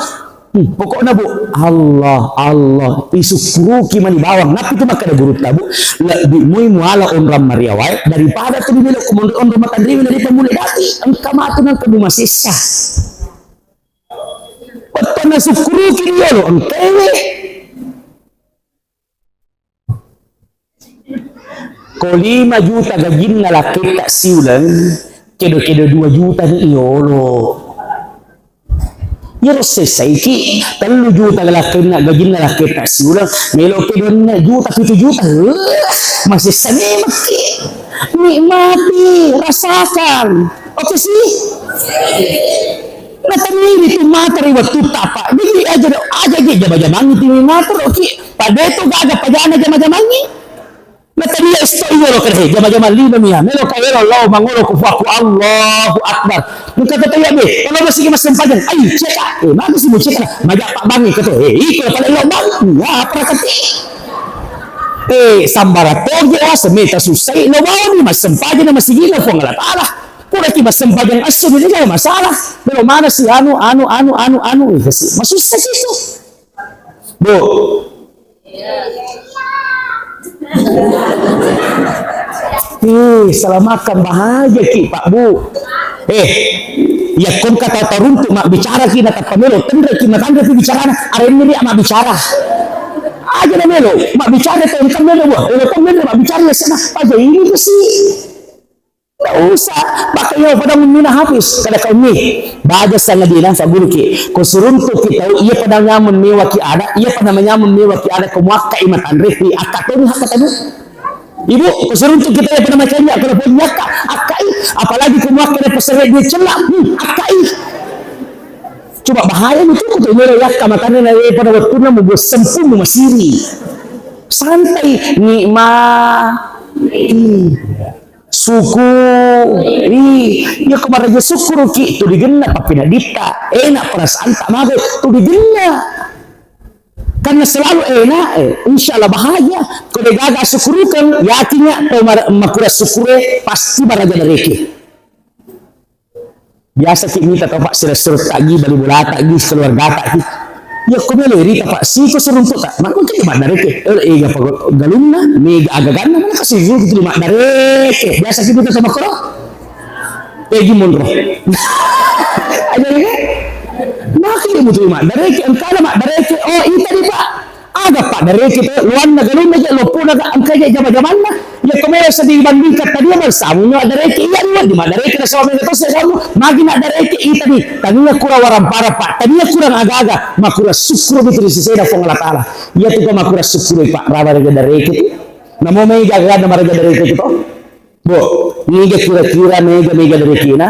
Hmm, pokoknya, Bu, Allah, Allah. Isukkuruki mani bawang. Nappi tu makkeda gurutta, Bu. Lebbi mui muala onrang mariawae daripada tu dimelo ko monri onrang matanriwi dari pamule dati. Engka matu nang kamu masessa. Wettunna sukkuruki riolo engkaewe. Ko lima juta gajinna lakketta siuleng, kedo-kedo dua juta ni iyolo. Iyaro sessaiki, tellu juta lakkenna gajinna lakketta siuleng, melo kedo enneng juta, pitu juta, eh, masessa memekki. Nikmati, rasakan. Oke sih? Nataniri tu mata ri wettutta, Pak. Jadi aja, aja je jama-jamangi timi mata, oke. Pada itu gak ada pajana jama-jamangi. Natania isto iyo lo kere, jama-jama lima mia. Melo ka ero lo mangolo ku fuaku Allahu Akbar. Muka kata ya be, kalau masih massempajang, ayo cek ah. Eh, mana sih mau cek lah? Maja Pak Bang kata, eh, iko pada lo Bang. Ya, apa kata? Eh, sambara toge wa semeta susai lo bawa ni massempajang na masigi na Fuang Allah Ta'ala. Pura ki massempajang esso ni, tidak masalah. Melo mana sih anu, anu, anu, anu, anu. Itu sih. Masussa sih itu. Bu. Eh, selamatkan bahagia ki, Pak, Bu. Eh, iya kongka tau taruntu mabbicara ki na tappa melo tenre ki matanre ki bicarana, arenni dia mabbicara. Aja na melo mabbicara tau engka melo, Bu. Melo tau melo mabbicara ya sana. Aja ini sih. Nggak usah. Maka iya pada ummina Hafiz, kada ka ummi. Baja sangadina saguru ki. Ko suruntu ki tau, iya pada nyamun mewa ki ada, iya pada nyamun mewa ki ada, ko muakka i matanre ki, akka toni hakka tanu. Ibu, ko suruntu kita iya pada macam ni, kalau pun yakka, akka i, apalagi ko muakka ada pasare dia celak, hmm, akka i. Coba bahaya itu, ko tu melo yakka matanre na iya pada waktu na mu buat sempu mu masiri. Santai, nikmati. Syukuri. Iya ko maraja syukuruki, tu digenna pappinaditta. Enak perasaanta mabe, tu digenna. Karena selalu enak, eh, insya Allah bahagia. Ko de gaga syukurukeng, yakinnya tau mar-, makura syukure pasti maraja dareke. Biasa ki mita tau, Pak, sira-sira tagi, bali bolata gi, keluargata gi. Iya ko melo rita, Pak, siko seruntuk, tak? Mak-, mungkin maddareke. Eh, ega pa galunna, mega agaganna, mana kasih itu di maddareke. Biasa kita sama koro. Pegi monro. Aja ya. Maka dia butuh maddareke, engkana maddareke. Oh, ita di, Pak. Aga paddareke to, luanna galunna je, loppona ga, engka je jama-jamanna. Iya ko melo seddi bandingkan tadi, maddareke, iya, iya, di maddareke na suami to, saya kamu, magi maddareke, ita di, tania kurang warampara, Pak, tania kurang aga-aga, makura sukkuru itu di sisena Puang Allah Ta'ala. Iya tu ko makura sukkuru, Pak, rawa rega dareke tu. Namo mega aga-aga maraja dareke tu to. Bo, mega kira-kira mega, mega darekena,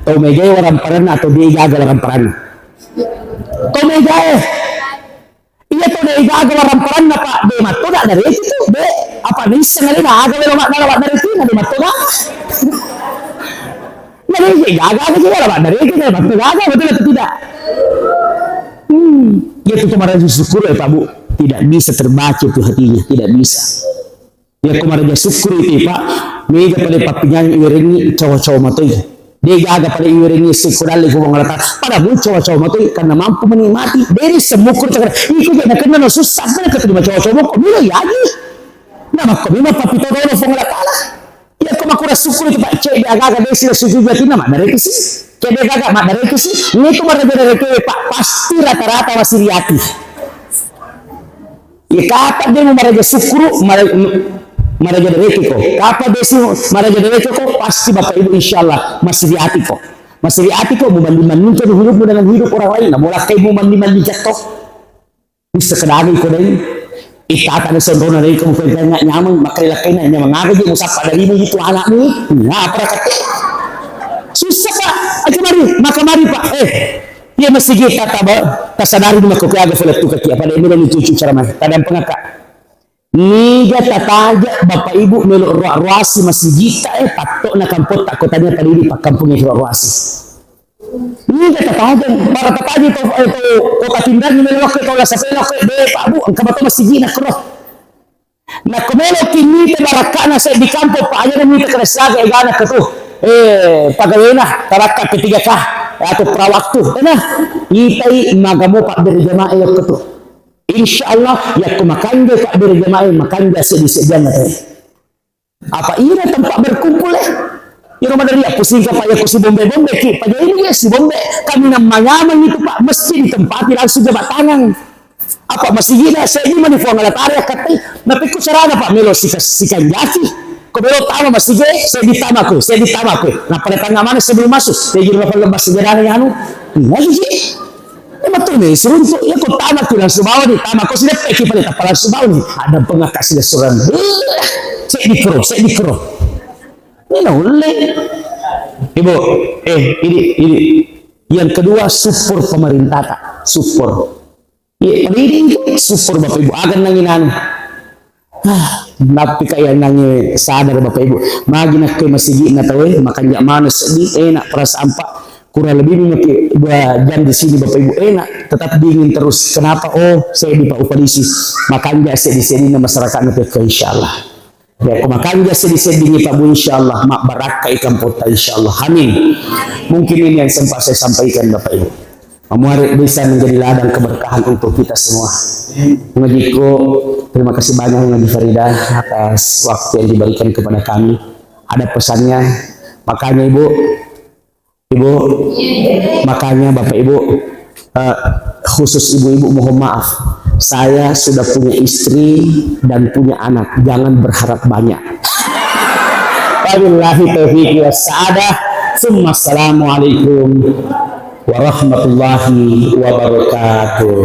tau mega waramparanna atau de gaga waramparanna. Tau mega, eh. Iya to, de gaga waramparanna, Pak, de mattoda dareke tu, de. Apa nisseng alena aga melo maddara maddarekena, de mattoda. Na de gaga, aga je wala maddareke, de mattoda, aga, betul atau tidak? Hmm, iya tu kemarin syukur ya, Pak, Bu. Tidak bisa terbaca itu hatinya, tidak bisa. Iya ko maraja sukkuru itu, Pak, mega pale pappinyang iwerengi cawa-cawa matoi. De gaga pale iwerengi siko dalle ko Puang Allah Ta'ala. Pada mu cawa-cawa matoi karena mampu menikmati. Deri semukkur cakar. Iko je nakenna no susah, nakenna keterima cawa-cawa moko. Milo yaji. Nah, makko mino papito dolo Puang Allah Ta'ala. Iya ko makura sukkuru itu, Pak, cedde aga-aga desi la sujud yakinna maddareke si. Cedde gaga maddareke si. Ini ko maraja dareke, Pak, pasti rata-rata masih riati. Iya, kapan de mu maraja sukkuru, mara-, maraja dareke ko. Kapan de si maraja dareke ko, pasti Bapak Ibu insyaallah masih di ati ko. Masih di ati ko, mu banding-bandingkan hidupmu dengan hidup orang lain. Nah, mulai kai mu banding-bandingkan to. Bisa kedagang ko dai. Itata de sonrona dai ko, bukan nggak nyaman, makanya lakaina nyaman. Aga je mu sappa dari mu itu anakmu. Nah, apa kata? Susah, Pak. Aja mari, maka mari, Pak. Eh, iya masigi tata ba-, tasadari di makko ke aga fole tu kaki apa dai melo ni cucu ceramah. Tadang pengaka. Niga tataja Bapak Ibu melo roa-roasi masigitta, eh, pattokna kampotta kotanya padidi pakkampungi roa-roasi. Niga tataja, para tataja to, eh, to, kota Pinrang melo waktu to la sapelo ke, de, Pak Bu, engka mato masigina kro. Nakko melo ki mita barakkana seddi kampong, Pak, aja mita kena saga egana ketu. Eh, pegawena tarakka P tiga K atau perawaktu. Ena, itai magamo Pak berjamaah ketu. Insya Allah, yakko makanja Pak berjamaah, makanja seddi-seddianna tau. Apa ina tempat berkumpul, eh? Iro madari aku singka Pak, yakko si bombe-bombe ki, Pak, jadi ini si bombe. Kami namanya itu Pak, mesti ditempati langsung jabat tangan. Apa masigina seddi mani Puang Allah Ta'ala yakkatai. Napikku carana Pak melo sika-, sikanjaki. Ko melo tama masigi, seddi tama ko, seddi tama ko. Nah, pada tengah mana sebelum masuk? Jadi lebas sejarah anu. Nah, gitu. Eh, betul nih, siruntuk. Ya, ko tama ko langsung bawa nih, tama ko sudah peki pada tapa langsung bawa nih. Ada pengakak sudah surang. Seddi kro, seddi kro. Ini nah, ulle. Ibu, eh, ini, ini. Yang kedua, support pemerintah, tak? Support. Iya, pada ini itu support Bapak Ibu. Akan nangin anu. Ah, nappi ka yang nangin sadar Bapak Ibu. Magi nakko masigi na tawe, makanja mana seddi, enak perasaan Pak. Kurang lebih mungkin dua jam di sini Bapak Ibu, enak. Tetap dingin terus. Kenapa? Oh, seddi Pak Upadisi. Makanja seddi-seddi na masyarakat na pekka, insya Allah. Ya, ko makanja seddi-seddingi Pak Bu, insyaallah, mabbarakkai kampotta, insyaallah. Amin. Mungkin ini yang sempat saya sampaikan, Bapak Ibu. Muare bisa menjadi ladang keberkahan untuk kita semua. Ngajiko, terima kasih banyak Ngaji Farida atas waktu yang diberikan kepada kami. Ada pesannya, makanya Ibu, Ibu, makanya Bapak Ibu, eh, khusus ibu-ibu mohon maaf. Saya sudah punya istri dan punya anak. Jangan berharap banyak. Wabillahi taufiq wa sa'adah. Summa assalamualaikum warahmatullahi wabarakatuh.